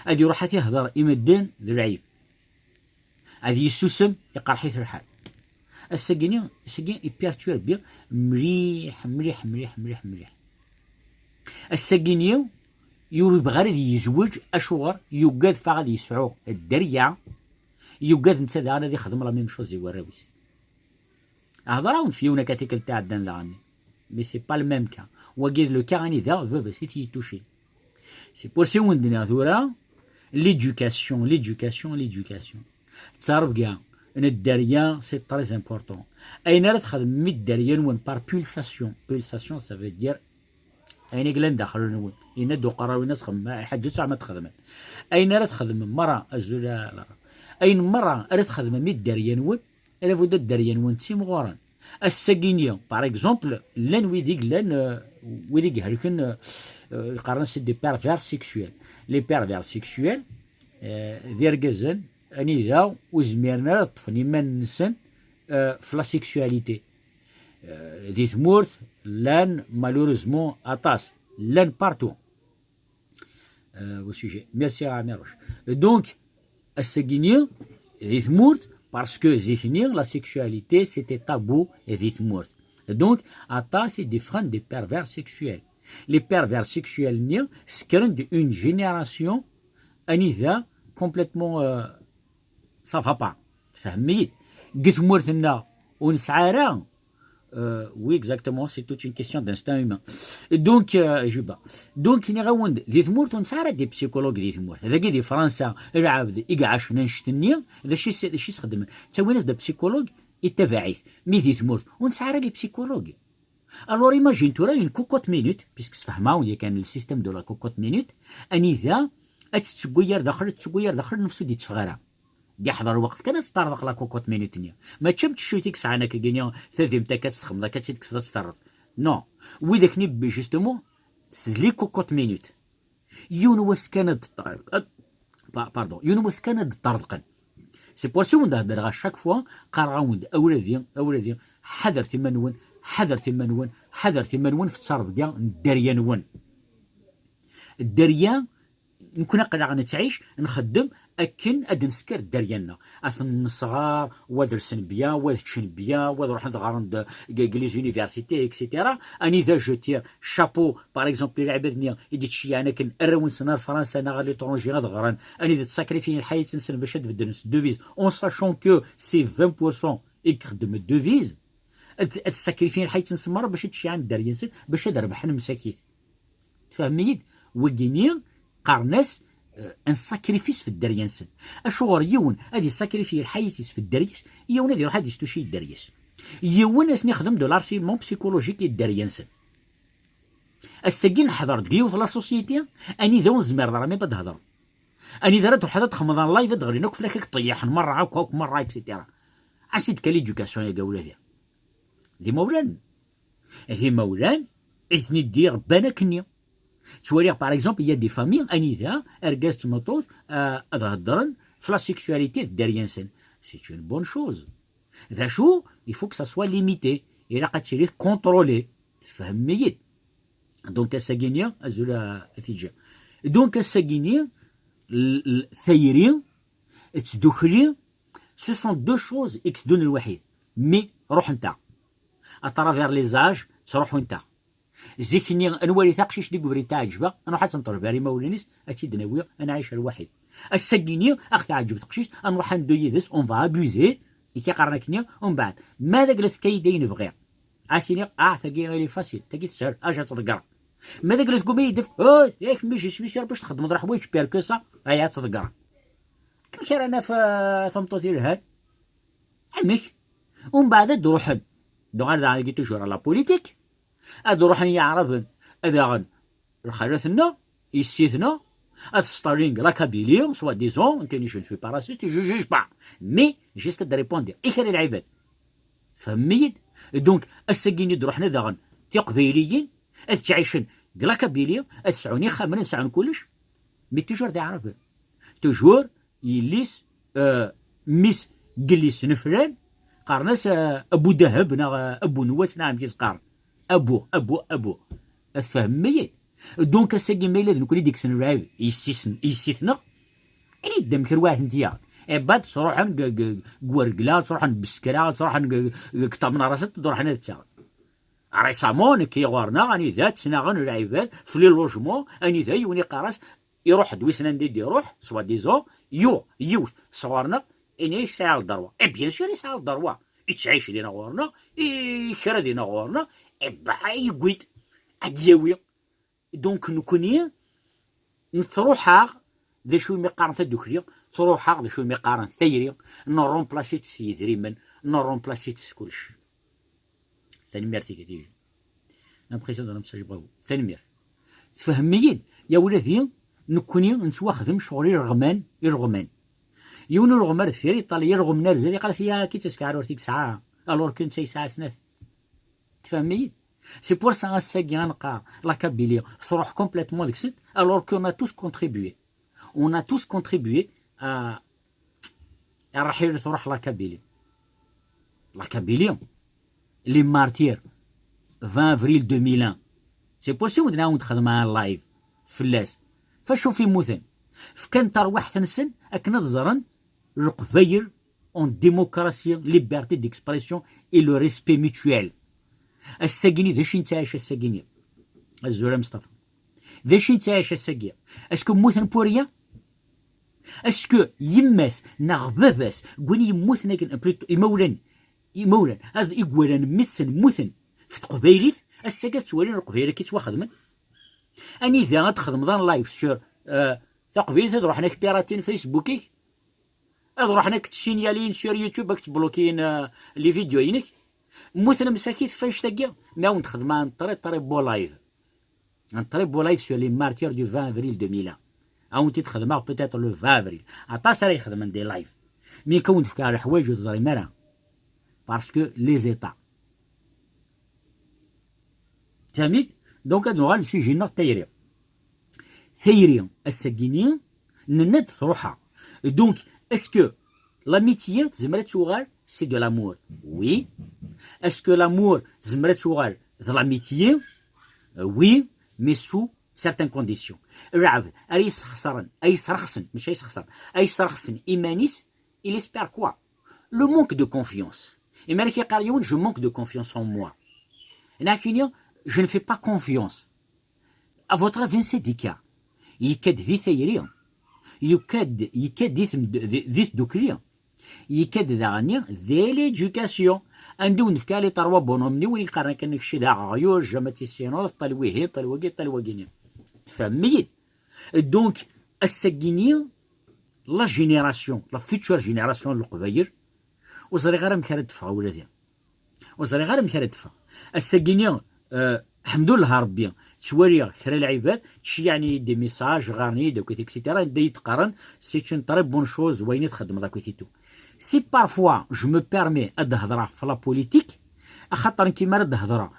Ad iruḥ ad t-ihder i medden d lɛib. Ad yessusem, iqerḥ-it lḥal. Ass-agi-ni, ass-agi, iperturbi mliḥ, mliḥ, mliḥ, mliḥ, mliḥ. Ass-agi-ni, ur yebɣi ara ad yezweǧ, acuɣer? Yugad faɣ ad yesɛu dderya, yugad netta daɣen ad ixdem la même chose i warraw-is. Hḍeṛ-awen-d f yiwen akka tikkelt iɛeddan daɣen. Mais c'est pas le même cas. Wagi d le cas anida d baba-s i t-yettucin. C'est pour ça i wen-d-nniɣ tura, l'éducation, l'éducation, l'éducation. Ttarebga n dderya, c'est très important. Ayen ara txedmem i dderya-nwen par pulsation. Pulsation, ça veut dire ayen i yellan daxel-nwen. Yenna-d uqerraw-ines xemmem, lḥaǧa ur tesɛam ad txedmem. Ayen ara txedmem merra, azul a la-, ayen merra ara txedmem i dderya-nwen, labud ad dderya-nwen ttimɣuren. Ass-agi-ni, par exemple, llan wid i yellan, euh, wid i ihelken, euh, euh, qqaren-as des pervers sexuels. Les pervers sexuels, euh, d irgazen anida ur zmiren ara ad ṭṭfen iman-nsen, euh, f la sexualité. Euh, di tmurt llan, malheureusement, aṭas. Llan partout. Euh, au sujet. Merci à Amirouche. Donc, ass-agi-ni, di tmurt, parce que zik-ni, la sexualité, c'était tabou di tmurt. Donc, aṭas i d-iffɣen des pervers sexuels. Les pervers sexuels-nni, ssekren-d une génération anida complètement, euh, ça va pas. Tfehmem-iyi-d? Deg tmurt-nneɣ, Ur nesɛi ara. Euh, oui, exactement, c'est toute une question d'instinct humain. Donc, euh, je sais pas. Donc, nniɣ-awen-d, di tmurt ur nesɛi ara des psychologues di tmurt. Dagi di Fransa, lɛebd i iɛacen annect-nni, d acu i s-, d acu i s-xeddmen? Ttawin-as-d apsychologue, ittabaɛ-it. Mi di tmurt, ur nesɛi ara les psychologues. Alors, imagine tura une cocotte minute, puisque sfehmeɣ-awen-d yakan le système de la cocotte minute, anida ad tettewwi ar daxel, ad tettewwi ar daxel, nnefs ur d-itteffeɣ ara. Yeḥḍer lweqt kan ad teṭṭerḍeq la cocotte minute-nni. Mačči am teccuyt i yesɛan akkagini tadimt akka ad tt-texmeḍ, akka ad tt-id-tekkseḍ ad tt-terreḍ. Non. Widak-nni, justement, c'est les cocottes minutes. Yiwen wass kan ad teṭṭerḍeq. Ad-, pa-, pardon. Yiwen wass kan ad ṭṭerḍqen. C'est pour ça i wen-d-heddreɣ à chaque fois, qqareɣ-awen-d, a wladi, a wladi, ḥadret iman-nwen, ḥadret iman-nwen, ḥadret iman-nwen ɣef ttrebga n dderya-nwen. Dderya, nekkni aql-aɣ nettɛic, nxeddem akken ad nesker dderya-nneɣ. Ad ten-nesɣer, wa ad rsen bya, wa ad ččen bya, wa ad ruḥen ad ɣren d-, deg, deg les universités, et cetera. Anida, je tire chapeau, par exemple, i lɛibad-nni i d-ittceyyiɛen akken arraw-nsen ar Fransa neɣ ar l'étranger ad ɣren, anida tessakrifyin lḥayat-nsen bac ad beddlen s devise, en sachant que c'est vingt pour cent i ixeddem devise, ad, ad ssakrifyin lḥayat-nsen merra bac ad ttceyyiɛen dderya-nsen, bac ad rebḥen msakit. Tfehmem-iyi-d? Wigi-nni qqaren-as, euh, un sacrifice f dderya-nsen. Acuɣer yiwen ad yessakrifi lḥayat-is f dderya-s, yiwen ad iruḥ ad yestuci dderya-s? Yiwen ad sen-ixdem de l'harcèlement psychologique i dderya-nsen. Ass-agi neḥḍer deg yiwet la société anida ur nezmir ara même ad d-hedreḍ. Anida ara d-truḥeḍ ad txedmeḍ en live ad d-ɣlin akk fell-ak, ad k-ṭeyyḥen merra akk, akk merra, et cetera. Asi-d kan l'éducation-agi a wladi. D imawlan. D imawlan i ten-id-iṛebban akkenni. Ttwaliɣ, par exemple, il y a des familles anida argaz d tmeṭṭut, euh, ad heddren f la sexualité d dderya-nsen. C'est une bonne chose. D acu, il faut que ça soit limité. Ilaq ad tili contrôlé. Tfehmem-iyi-d? Donc, ass-agi-nni, azul a, a Tija. Donc, ass-agi-nni, l-, l-, tayri, d tdukli, ce sont deux choses i iteddun lwaḥid. Mais ruḥent-aɣ. À travers les âges, ttruḥunt-aɣ. Zik-nni, ad nwali taqcict deg ubrid teɛǧeb-aɣ, ad nruḥ ad tt-neṭleb ar imawlan-is, ad tt-id-nawi, ad nɛic ar lwaḥid. Ass-agi-nni, ad ɣ-teɛǧeb teqcict, ad nruḥ ad neddu yid-s, on va abuser, i k-iqqaren akkenni, umbeɛd, ma d agla tefka-yi-d ayen bɣiɣ. Ad s-iniɣ, ah, tagi, elle est facile, tagi teshel, acu ad tḍegger. Ma d agla tguma yi-d-tefk, oh, yak mi je suis sûr bac txedmeḍ leḥwayeǧ pire que ça, aya ad tḍegger. Amek ara naf, euh, tameṭṭut yelhan? Amek? Umbeɛd ad d-ruḥen. Nuɣal daɣen dagi toujours à la politique. Ad ruḥen Yiɛraben, ad aɣen lxalat-nneɣ, yessi-tneɣ, ad sṭalin deg la Kabylie, soi-disant, nekkini je ne suis pas raciste, je juge pas. Mais, juste ad d-répondre, i kra lɛibad. Tfehmem-iyi-d? Donc, ass-agi-nni d-ruḥen ad aɣen tiqbayliyin, ad ttɛicen deg la Kabylie, ad sɛun ixxamen, ad sɛun kullec, mais toujours d Iɛraben. Toujours, yelli-s, euh, mmi-s, gel-is nefran, qqaren-as, euh, Abu Dahab neɣ, euh, Abu Nwat, neɣ amek i s-qqaren. Abu, Abu, Abu. Ad tfehmem-iyi? Donc, ass-agi ma yella d nekkni i d-ikksen lɛib i yessi-s-, i yessi-tneɣ, ini-d amek rwaḥ tent-yaɣen. Ibad ttruḥen g-, g-, g wergla, ttruḥen beskra, ttruḥen g-, g-, g tamnaṛasat, ad ruḥen ad ttaɣen. Récemment, nekki ɣur-neɣ, anida ttnaɣen lɛibad, f les logements, anida yiwen iqqar-as, iruḥ-d wissen anda i d-iruḥ, soi-disant, yuɣ yiwet sɣur-neɣ, ini yesɛa lderwa. Et bien sûr, yesɛa lderwa. Ittɛic dinna ɣur-neɣ, i-, kra dinna ɣur-neɣ, et ben, yewwi-d, ad d-yawi. Donc, nekkni, nettruḥ-aɣ, d acu umi qqaren tadukli, truḥ-aɣ, d acu umi qqaren tayri, nremplace-itt s yidrimen, nremplace-itt s kullec. Tanemmirt-ik a Tija. L'impression d'un message, bravo. Tanemmirt. Tfehmem-iyi-d? Ya wladi, nekkni nettwaxdem ccɣel ireɣman, ireɣman. Yiwen ureɣm ar deffir, yeṭṭalay ireɣmen ar zdat, yeqqar-as, ya, ki ttaskar ur t-yesɛa, alors que netta yesɛa snat. Tfehmem-iyi-d? C'est pour ça, ass-agi, ad neqqar, la Kabylie, truḥ complètement deg-sent, alors qu'on a tous contribué. On a tous contribué à, à rḥil truḥ la Kabylie. La Kabylie, les martyrs, vingt avril deux mille un. C'est pour ça, wen-d nɛawed xedmeɣ un live fell-as. F acu i mmuten? Fkan tarwiḥt-nsen akken ad ẓren Leqbayel en démocratie, liberté d'expression et le respect mutuel. Ass-agi-ni, d acu i nettɛic ass-agi-ni? Azul a Mustafa. D acu i nettɛic ass-agi? Est-ce que mmuten pour rien? Est-ce que yemma-s neɣ baba-s n win yemmuten akken, plutôt, imawlan, imawlan, ad igwalan mmi-tsen mmuten f teqbaylit, ass-agi ad ttwalin leqbayel akka yettwaxedmen. Anida ad txedmeḍ un live sur, euh, taqbaylit, ad ruḥen ak piratin Facebook-ik, ad ruḥen ak tsinyalin sur YouTube, ak ttblokiyin, euh, les vidéos-inek. Mmuten msakit f annect-agi, mi awen-d-xedmeɣ un très très beau live. Un très beau live sur les martyrs du vingt avril deux mille un. Awen-t-id-xedmeɣ peut-être le vingt avril. Aṭas ara ixedmen des lives. Mi akka awen-d-fkeɣ leḥwayeǧ ur teẓrim ara. Parce que les états. Tfehmit? Donc ad nuɣal le sujet-nneɣ d tayri. Tayri, ass-agi-ni, nenna-d truḥ. Donc, est-ce que l'amitié tezmer ad tuɣal c'est de l'amour? Oui. Est-ce que l'amour tezmer ad tuɣal d l'amitié? Euh, oui, mais sous certaines conditions. Lɛebd ara yesxesren, ay yesrexsen, mačči ay yesxesren, ay yesrexsen iman-is, il espère quoi? Le manque de confiance. Imi ara k-yeqqar yiwen, je manque de confiance en moi. Nekkini, je ne fais pas confiance. À votre avis, c'est du cas. Yekka-d di tayri. Yekka-d, yekka-d di tmed-, di, di tdukli. Yekka-d daɣenni di l'éducation. Anda ur nefka les trois bonhommes-nni, win yeqqaren akken kečč d aɣyul, jamais tissineḍ, ṭal wihin, ṭal wagi, ṭal wagini. Tfehmem-iyi-d? Donc, ass-agi-ni, la génération, la future génération n Leqbayel, ur ẓriɣ ara amek ara d-teffeɣ ula d. Ur ẓriɣ ara amek ara d-teffeɣ. Ass-agi-ni, euh, ḥemdullah a Rebbi, ttwaliɣ kra n lɛibad, ttceyyiɛen-iyi-d des messages, ɣɣaren-iyi-d akkit, et cetera. Anda i d-qqaren, c'est une très bonne chose, wayen i txeddmeḍ akkit et tout. Si parfois, je me permets ad d-hedreɣ f la politique, axaṭer nekk mi ara d-hedreɣ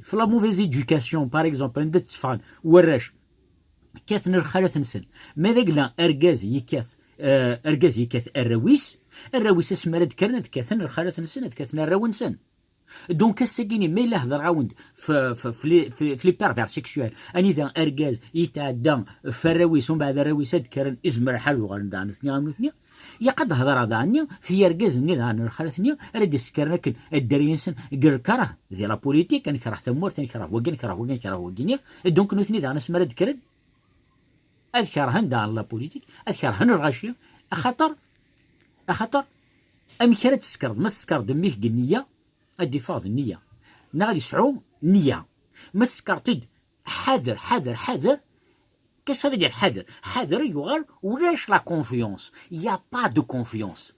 f la mauvaise éducation, par exemple, anda d-tteffɣen warrac, kkaten lxalat-nsen. Ma d agla argaz yekkat, eh, argaz yekkat arraw-is, arraw-is asmi ara d-kkren ad kkaten lxalat-nsen, ad kkaten arraw-nsen. Donc, ass-agi-ni, ma yella hedreɣ-awen-d f, f, f les, f, f les pervers sexuels, anida argaz yetɛedda f arraw-is, umbeɛd arraw-is ad d-kkren, izmer lḥal uɣalen daɣen nutni am nutni, ilaq ad d-hedreɣ daɣen f yergazen-nni daɣen, lxalat-nni ara d-isekkren akken dderya-nsen deg lkerh, di la politique, ad nekreh tamurt, ad nekreh wagi, ad nekreh wagi, ad nekreh wagi-nni. Donc, nutni daɣen asmi ara d-kkren, ad kerhen daɣen la politique, ad kerhen lɣaci, axaṭer, axaṭer, amek ara tsekreḍ? Ma tsekreḍ mmi-k deg nniya, ad d-iffeɣ d nniya. Neɣ ad yesɛu nniya. Ma tsekreḍ-t-id, ḥader, ḥader, ḥader. Qu'est-ce que ça veut dire, ḥader? Ḥader yuɣal ulac la confiance. Il y a pas de confiance.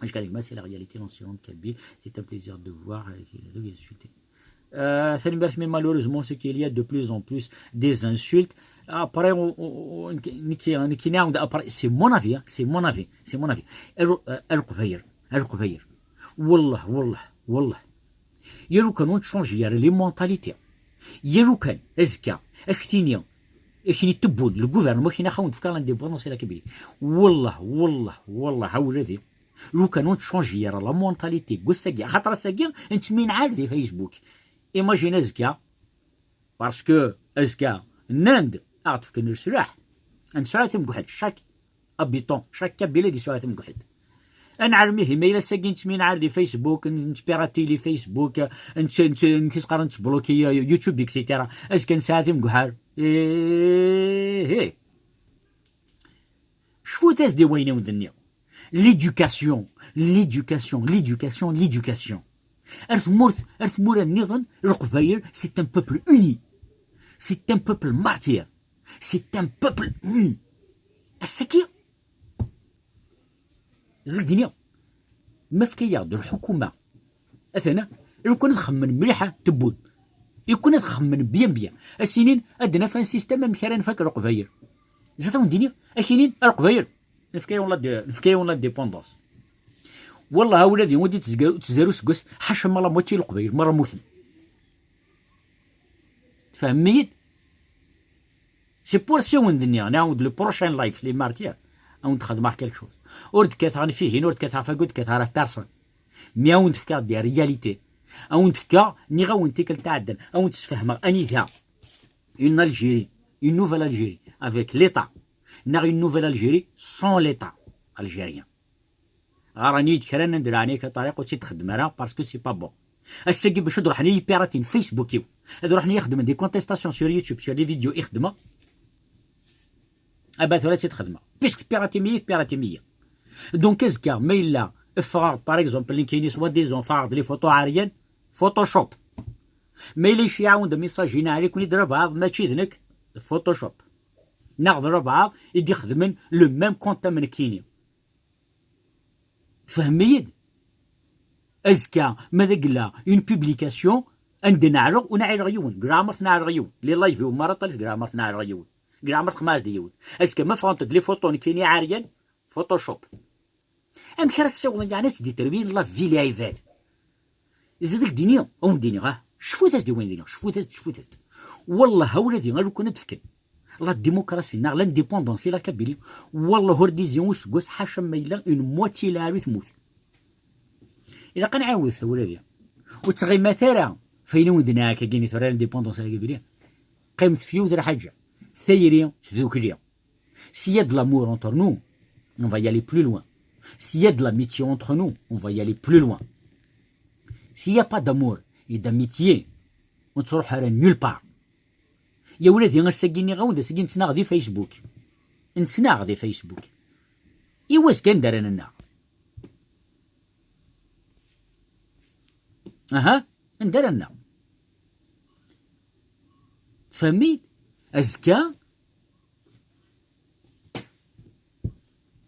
Jusqu'à c'est la réalité, l'ancien kabyle, c'est un plaisir de voir, euh, qu'il est insulté. Euh, tanemmirt, mais malheureusement, c'est qu'il y a de plus en plus des insultes. Après, on, on, on, nekki, nekki, après, c'est mon avis, hein, c'est mon avis, c'est mon avis. A Leqbayel, a Leqbayel. Wallah, wallah, wallah. Yal ukan ur nettchangi ara les mentalités. Yal ukan, azekka, ad k-tini, ad k-tini tewwun, le gouvernement ad k-yini ax-, ad awen-d-fkeɣ l'indépendance et la Kabylie. Wallah, wallah, wallah, a wladi. Lukan ur nettchangi ara la mentalité n wass-agi, axaṭer ass-agi nettminɛal di Facebook. Imagine azekka, parce que azekka nnan-d ad aɣ-d-fken leslaḥ, ad nesɛu tamegḥelt, chaque habitant, chaque kabyle ad yesɛu tamegḥelt. Ad nɛlem ihi ma yella ass-agi nettminɛal di Facebook, nettpirati li Facebook, nett-, nett-, nett-, nettbloki YouTube, et cetera. Azekka nesɛa timegḥal. Ih, ih. Cfut-as-d i wayen i wen-d-nniɣ. L'éducation, l'éducation, l'éducation, l'éducation. Ar tmurt, ar tmura nniḍen, Leqbayel, c'est un peuple uni. C'est un peuple martyr. C'est un peuple, hmm. Ass-agi, ẓid-nni, ma fka-yaɣ-d lḥukuma, atana, lukan ad xemmen mliḥ, tewwun. Lukan ad xemmen bien bien. Ad s-inin, ad d-naf un système amek ara nfak Leqbayel. Zat awen-d-iniɣ, ad k-inin, a Leqbayel, nefka-yawen la d-, nefka-yawen l'indépendance. Wallah, a wladi, ur d-ittezga-, ur ttzar useggas, ḥaca ma la moitié Leqbayel, merra mmuten. Tfehmem-iyi-d? C'est pour ça i wen-d-nniɣ, nɛawed le prochain live, les martyrs, a wen-d-xedmeɣ quelque chose. Ur d-kkateɣ ɣef ihin, ur d-kkateɣ ɣef wagi, ur d-kkateɣ ɣef personne. Mais a wen-d-fkeɣ des réalités. A wen-d-fkeɣ, nniɣ-awen tikkelt iɛeddan, a wen-d-sfehmeɣ anida une Algérie, une nouvelle Algérie avec l'État, neɣ une nouvelle Algérie sans l'État algérien. Ɣran-iyi-d kra, nnan-d leɛnaya-k a Ṭariq, ur tt-id-xeddem ara, parce que c'est pas bon. Ass-agi bac ad ruḥen i yipiratin Facebook-iw, ad ruḥen i xedmen des contestations sur YouTube, sur les vidéos i xeddmeɣ, aba tura ad tt-id-xedmeɣ. Puisque tpiratim-iyi, tpiratim-iyi. Donc azekka, ma yella Ffɣeɣ-d, par exemple, nekkini soi-disant ffɣeɣ-d les photos ɛeryan, Photoshop. Ma yella ici iɛawen-d message-ina ɛliken-id rabaɛḍ, mačči d nekk, Photoshop. Neɣ d rabaɛḍ i d-ixedmen le même compte am nekkini. Tfehmem-iyi-d? Azekka, ma d agella une publication, anda neɛreɣ ur neɛreɣ yiwen, deg leɛmer tneɛreɣ yiwen, les live-iw merra ṭalit deg leɛmer tneɛreɣ yiwen, deg leɛmer texmaɛez-d yiwen. Azekka, ma ffɣent-d les photos nekkini ɛeryan, Photoshop. Amek ara ssiwḍen yeɛni ad tt-d-iterwin la vie lɛibad? Zid ak-d-ini, ad wen-d-iniɣ, ah, cfut-as-d i wayen d-iniɣ, cfut-as-d, cfut-as-d. Wallah, a wladi, a lukan ad d-fken la démocratie neɣ l'indépendance i la Kabylie, wallah, ur d-izi useggas, ḥaca ma yella une moitié lɛali tmut. Ilaq ad nɛiwed, a wladi. Ur ttɣimat ara f ayen i wen-d-nniɣ akkagini tura l'indépendance a la Kabylie. Qqimet f yiwet lḥaǧa, tayri, tdukli. S'il y a de l'amour entre nous, on va y aller plus loin. S'il y a de l'amitié entre nous, on va y aller plus loin. S'il y a pas d'amour et d'amitié, ur nettruḥ ara nulle part. Ya wladi, ass-agi nniɣ-awen-d, ass-agi nettnaɣ di Facebook. Nettnaɣ di Facebook. I wazekka anda ara nennaɣ? Aha, anda ara nennaɣ? Tfehmem-iyi-d? Azekka,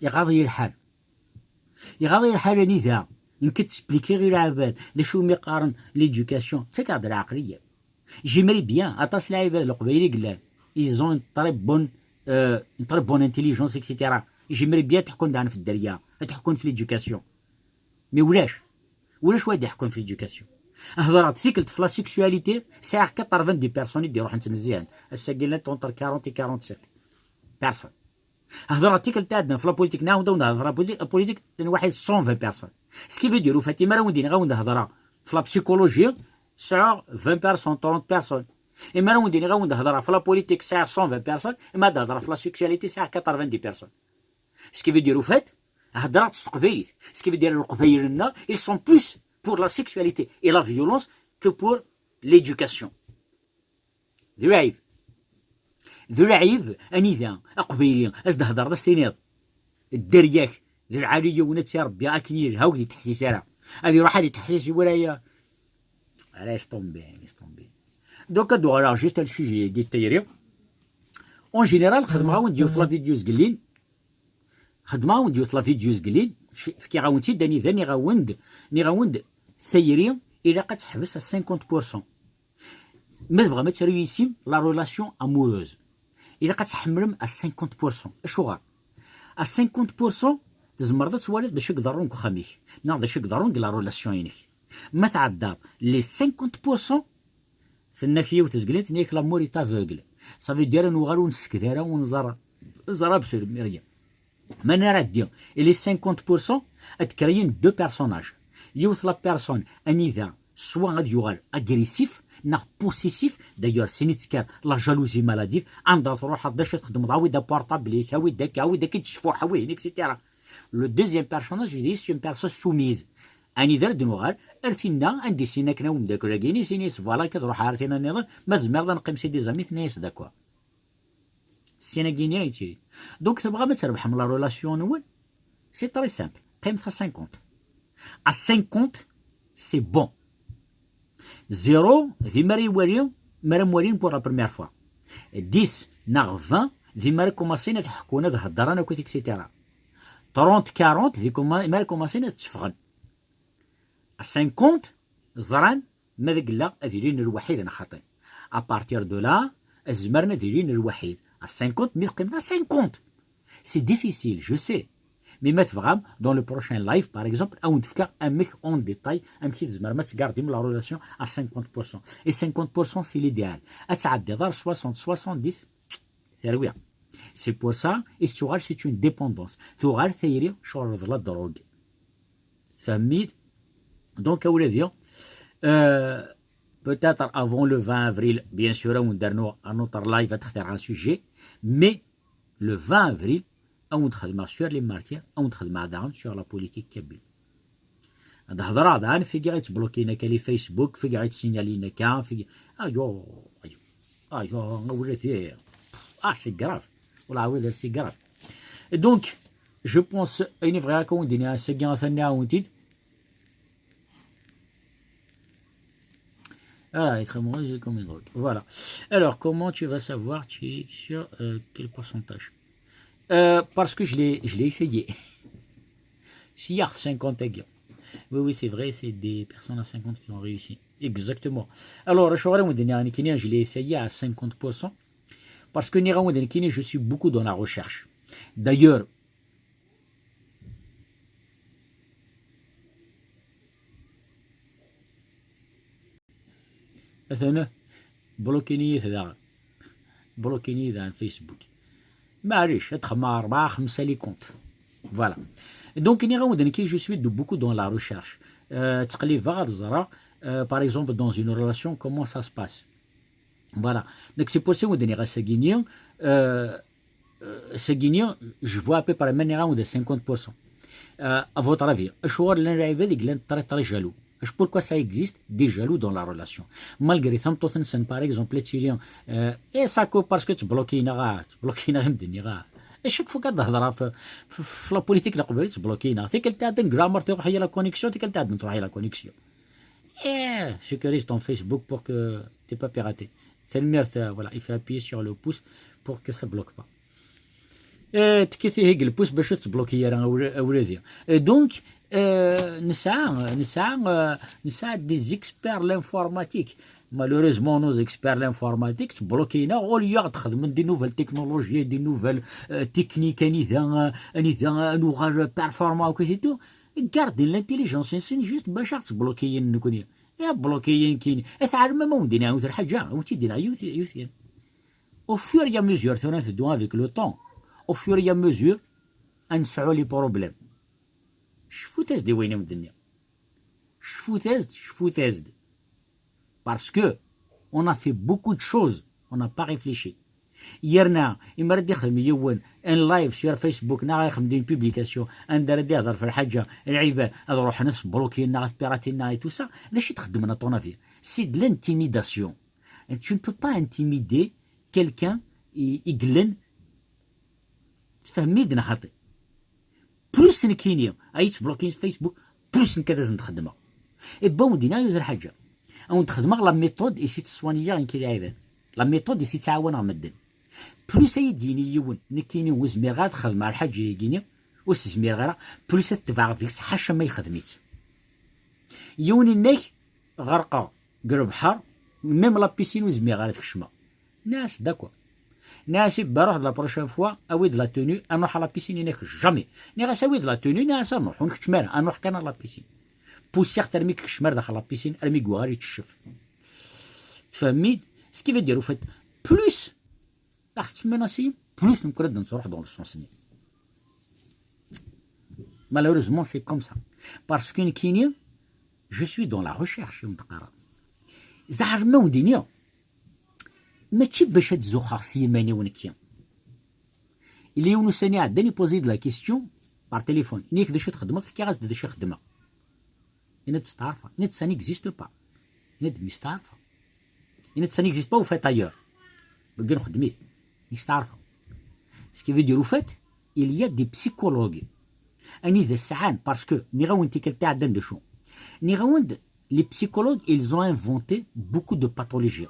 iɣaḍ-iyi lḥal. Iɣaḍ-iyi lḥal anida nekk ttesplikiɣ i lɛabad d acu umi qqaren l'éducation, ttakeɣ-d lɛeqliya. J'aimerais bien, aṭas lɛibad leqbayel i yellan, ils ont une très bonne, euh, une très bonne intelligence, et cetera. J'aimerais bien ad ḥkun daɣen f dderya, ad ḥkun f l'éducation. Mais ulac. Ulac wa d-iḥkun f l'éducation. Hedreɣ-d tikkelt f la sexualité, sɛiɣ quatre-vingt-dix personnes i d-iruḥen ttnezzihent. Ass-agi llant entre quarante et quarante-sept personnes. Hedreɣ-d tikkelt iɛeddan f la politique, nɛawed-awen-d hedreɣ f la politique, la politique n waḥid cent vingt personnes. Ce qui veut dire, au fait, imi ara wen-d-iniɣ awen-d hedreɣ f la psychologie, sɛiɣ vingt personnes, trente personnes. Imi ara wen-d-iniɣ awen-d hedreɣ f la politique, sɛiɣ cent vingt personnes, imi ad hedreɣ f la sexualité, sɛiɣ quatre-vingt-dix personnes. Ce qui veut dire, au fait, hedreɣ-d s teqbaylit. Ce qui veut dire, leqbayel-nneɣ, ils sont plus pour la sexualité et la violence que pour l'éducation. D lɛib. D lɛib anida aqbayli, as-d-hedreḍ, as-tiniḍ, dderya-k d lɛali yiwen ad tt-irebbi akken yelha, ur k-d-ittḥessis ara. Ad iruḥ ad ittḥessis i wuraya. Laisse tomber, laisse tomber. Donc, ad d-uɣaleɣ juste ar le sujet-agi n tayri. En général, xedmeɣ-awen-d yiwet la vidéo zgellin. Xedmeɣ-awen-d yiwet la vidéo zgellin. Fkiɣ-awen-tt-id anida nniɣ-awen-d, nniɣ-awen-d tayri ilaq ad teḥbes à cinquante pour cent. Ma tebɣam ad taru yis-i la relation amoureuse, ilaq ad tḥemmlem à cinquante pour cent. Acuɣer? À cinquante pour cent tzemreḍ ad twaliḍ d acu i iḍerrun deg uxxam-ik, neɣ d acu i iḍerrun deg la relation-inek. Ma tɛeddaḍ les cinquante pour cent, tenna-k yiwet tezglit, tenna-k l'amour est aveugle. Ça veut dire ad nuɣal ur nsekd ara, ur nẓerr, nẓerr absolument rien. Ma nara ddi, et les cinquante pour cent ad créer deux personnages. Yiwet la personne anida soit ad yuɣal agressif neɣ possessif, d'ailleurs sin i tekker la jalousie maladive, anda truḥeḍ d acu txedmeḍ, awi-d aportable-ik, awi-d akka, awi-d akka, i ttecfuḥ, awi-hin, et cetera. Le deuxième personnage, il est une personne soumise. Anida ara d-nuɣal, ar tinna, anda i s-yenna akken a umeddakel-agi-ni, s-ini-as, voilà, akka ad ruḥeɣ ar tinna nniḍen, ma tzemreḍ ad neqqim si des amis, tenna-yas, d'accord. Syin-agi-ni i yettili. Donc, tebɣam ad trebḥem la relation-nwen? C'est très simple. Qqimet à cinquante. À cinquante, c'est bon. Zéro, di mi ara iwali, mi ara mwalin pour la première fois. Dix neɣ vingt, di mi ara kumasin ad ḥekkun, ad heddren akkit, et cetera. Trente, quarante, di kuma-, mi ara kumasin ad tteffɣen. À cinquante, ẓran ma d agella ad ilin lwaḥid neɣ xaṭi. À partir de là, zemren ad ilin lwaḥid. À cinquante, mi teqqimen à cinquante. C'est difficile, je sais. Mais ma tebɣam, dans le prochain live, par exemple, ad wen-d-fkeɣ amek en détail, amek i tzemrem ad tgardim la relation à cinquante pour cent. Et cinquante pour cent, c'est l'idéal. Ad tɛeddiḍ ar soixante, soixante-dix, terwi. C'est pour ça i tettuɣal, c'est une dépendance. Tuɣal tayri, cɣel d la drogue. Tfehmem-iyi-d? Donc, a wladi, euh, peut-être avant le vingt avril, bien sûr, ad wen-d-rnuɣ un autre live ad xtireɣ un sujet, mais le vingt avril, ad wen-d-xedmeɣ sur les martyrs, ad wen-d-xedmeɣ daɣen sur la politique kabyle. Ad hedreɣ daɣen, figi i ttblokin akka les Facebook, figi i ttsignalin akka, figi, ayo, ayo, ayo, a wladi, ah, c'est grave, wala ɛawed, c'est grave. Et donc, Je pense, ayen i bɣiɣ ad k-d-iniɣ ass-agi, atan nniɣ-awen-t-id. Ah, il est très mauvais, j'ai comme une drogue. Voilà. Alors, comment tu vas savoir tu es sur euh, quel pourcentage? Euh, parce que je l'ai, je l'ai essayé. Sciar cinquante agi. Oui, oui, c'est vrai, c'est des personnes à cinquante qui ont réussi. Exactement. Alors, je l'ai essayé à cinquante pour cent. Parce que je suis beaucoup dans la recherche. D'ailleurs, Atan bloqué-ni daɣen. Bloqué-ni daɣen Facebook. Maɛlic, ad xedmeɣ rebɛa, xemsa les comptes. Voilà. Donc, nniɣ-awen-d nekki, je suis de beaucoup dans la recherche. Euh, ttqellibeɣ ad ẓreɣ, euh, par exemple, dans une relation, comment ça se passe. Voilà. Donc, c'est pour ça que je dis, euh, euh, c'est gagné, je vois à peu près maintenant de cinquante pour cent. Euh, à votre avis, acuɣer llan lɛibad i yellan très, très jaloux? Pourquoi ça existe des jaloux dans la relation? Malgré tameṭṭut-nsen, par exemple, la tili, euh, et ça coupe parce que tu bloques, tu bloques, tu bloques. À chaque fois que tu as la politique, la politique, tu bloques. Tikkelt tɛedda n grammar, tu la connexion, tikkelt tɛedda n la connexion. Et sécurise ton Facebook pour que t'es pas piraté. Tanemmirt, euh, voilà, il faut appuyer sur le pouce pour que ça bloque pas. Eh, tekkat ihi deg lpus bac ur tettbloki ara awla-, awladi. Eh, donc, eh, nesɛa, nesɛa, eh, nesɛa des experts l'informatique. Malheureusement, nos experts l'informatique ttblokin-aɣ, au lieu ad xedmen des nouvelles technologies, des nouvelles, eh, techniques, anida, eh, anida ad nuɣal performant akk et tout. Gardin l'intelligence-nsen juste bac ad ɣ-ttblokiyin nekni. Ad blokiyin kini. Ad tɛelmem ma wen-d-iniɣ yiwet lḥaǧa, ur tt-id-iniɣ yiwet, yiwet kan. Au fur et à mesure, tura nteddu avec le temps, au fur et à mesure, ad nesɛu les problèmes. Cfut-as-d i wayen i wen-d-nniɣ. Cfut-as-d, cfut-as-d. Parce que on a fait beaucoup de choses, on n'a pas réfléchi. Yerna, imi ara d-ixdem yiwen un live sur Facebook, neɣ ara ixdem une publication, anda ara d-ihder f lḥaǧa, lɛibad ad ruḥen ad sblokiyen neɣ ad piratin neɣ et tout ça, d acu i txeddmen, à ton avis? C'est de l'intimidation. Et tu ne peux pas intimider quelqu'un i, i yellan, tfehmem-iyi-d neɣ xaṭi? Plus nekkini ay yettblokin Facebook, plus nekk ad asen-d-xedmeɣ. Et bon, wen-d-iniɣ yiwet lḥaǧa. Ad wen-d-xedmeɣ la méthode i s-ittṣwaniyeɣ nekk i lɛibad. La méthode i s-ittɛawaneɣ medden. Plus ay d-yini yiwen, nekkini ur zmireɣ ara ad xedmeɣ lḥaǧa-agi-ni, ur s-zmireɣ ara, plus ad tebɛeɣ deg-s ḥaca ma yexdem-itt. Yiwen inna-k, ɣerqeɣ deg lebḥer, même la piscine ur zmireɣ ara ad kecmeɣ. Nniɣ-as, d'accord. Nniɣ-as, i baruḥ de la prochaine fois, awi-d la tenue, ad nruḥ à la piscine, inna-k, jamais. Nniɣ-as, awi-d la tenue, nniɣ-as, ad nruḥ, ur nkeččem ara, ad nruḥ kan à la piscine. Pussiɣ-t armi yekcem ar daxel la piscine, armi yuɣal yetteccef. Tfehmem-iyi-d? Ce qui veut dire, au fait, plus, ax tsemmin asi, plus nekker ad nettruḥ dans le sens-nni. Malheureusement, c'est comme ça. Parce que nekkini, je suis dans la recherche, i wen-d-qqareɣ. Zɛer ma wen-d-iniɣ, mačči bac ad zuxxeɣ s yiman-iw nekki. Illa yiwen ussan iɛeddan, ipozi-d la question par téléphone. Ini-ak d acu txedmeḍ, fkiɣ-as-d d acu i xeddmeɣ. Yenna-d, steɛrfeɣ. Yenna-d, ça n'existe pas. Yenna-d, mi steɛrfeɣ. Yenna-d, ça n'existe pas, au fait, ailleurs. Deg nxeddem-it. Mi steɛrfeɣ. Ce qui veut dire, au fait, il y a des psychologues. Anida sɛan, parce que, nniɣ-awen tikkelt iɛeddan d acu. Nniɣ-awen-d, les psychologues, ils ont inventé beaucoup de pathologies.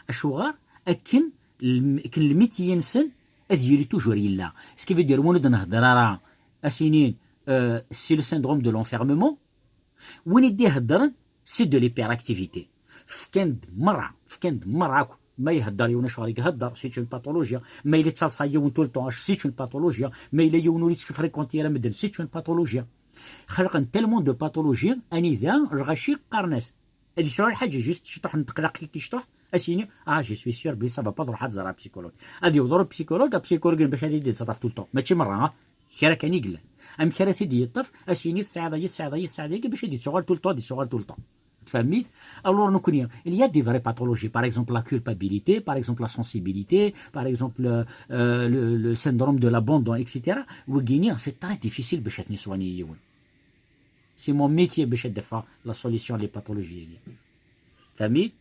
Acuɣer? Akken lm-, akken lmitiyi-nsen ad yili toujours yella. Ce qui veut dire, win ur d-nhedder ara, ad s-inin, euh, c'est le syndrome de l'enfermement. Win i d-iheddren, c'est de l'hyperactivité. Fkan-d merra, fkan-d merra akk. Ma ihedder yiwen acuɣer i ihedder, c'est une pathologie. Ma yella yettaḍsa yiwen tout le temps, c'est une pathologie. Ma yella yiwen ur yettfréquenti ara medden, c'est une pathologie. Xelqen tellement de pathologies, anida lɣaci qqaren-as. Ad yesɛu lḥaǧa, juste ciṭuḥ n teqlaqit, ciṭuḥ, ad s-yini, ah, je suis sûr, belli ça va pas, ad ruḥeɣ ad ẓreɣ psychologue. Ad yewweḍ ɣer psychologue, apsychologue bac ad yi-d-yettṣerref tout le temps. Mačči merra, ha? Kra kan i yellan. Amek ara t-id-yeṭṭef, ad s-yini, tesɛiḍ aya, tesɛiḍ aya, tesɛiḍ aya, bac ad yettuɣal tout le temps, ad yettuɣal tout le temps. Tfehmem-iyi-d? Alors, nekkni, il y a des vraies pathologies, par exemple, la culpabilité, par exemple, la sensibilité, par exemple, euh, euh, le, le syndrome de l'abandon, et cetera. Wigini, c'est très difficile bac ad ten-iswani yiwen. C'est mon métier bac ad d-afeɣ la solution les pathologies-agi. Tfehmem-iyi-d?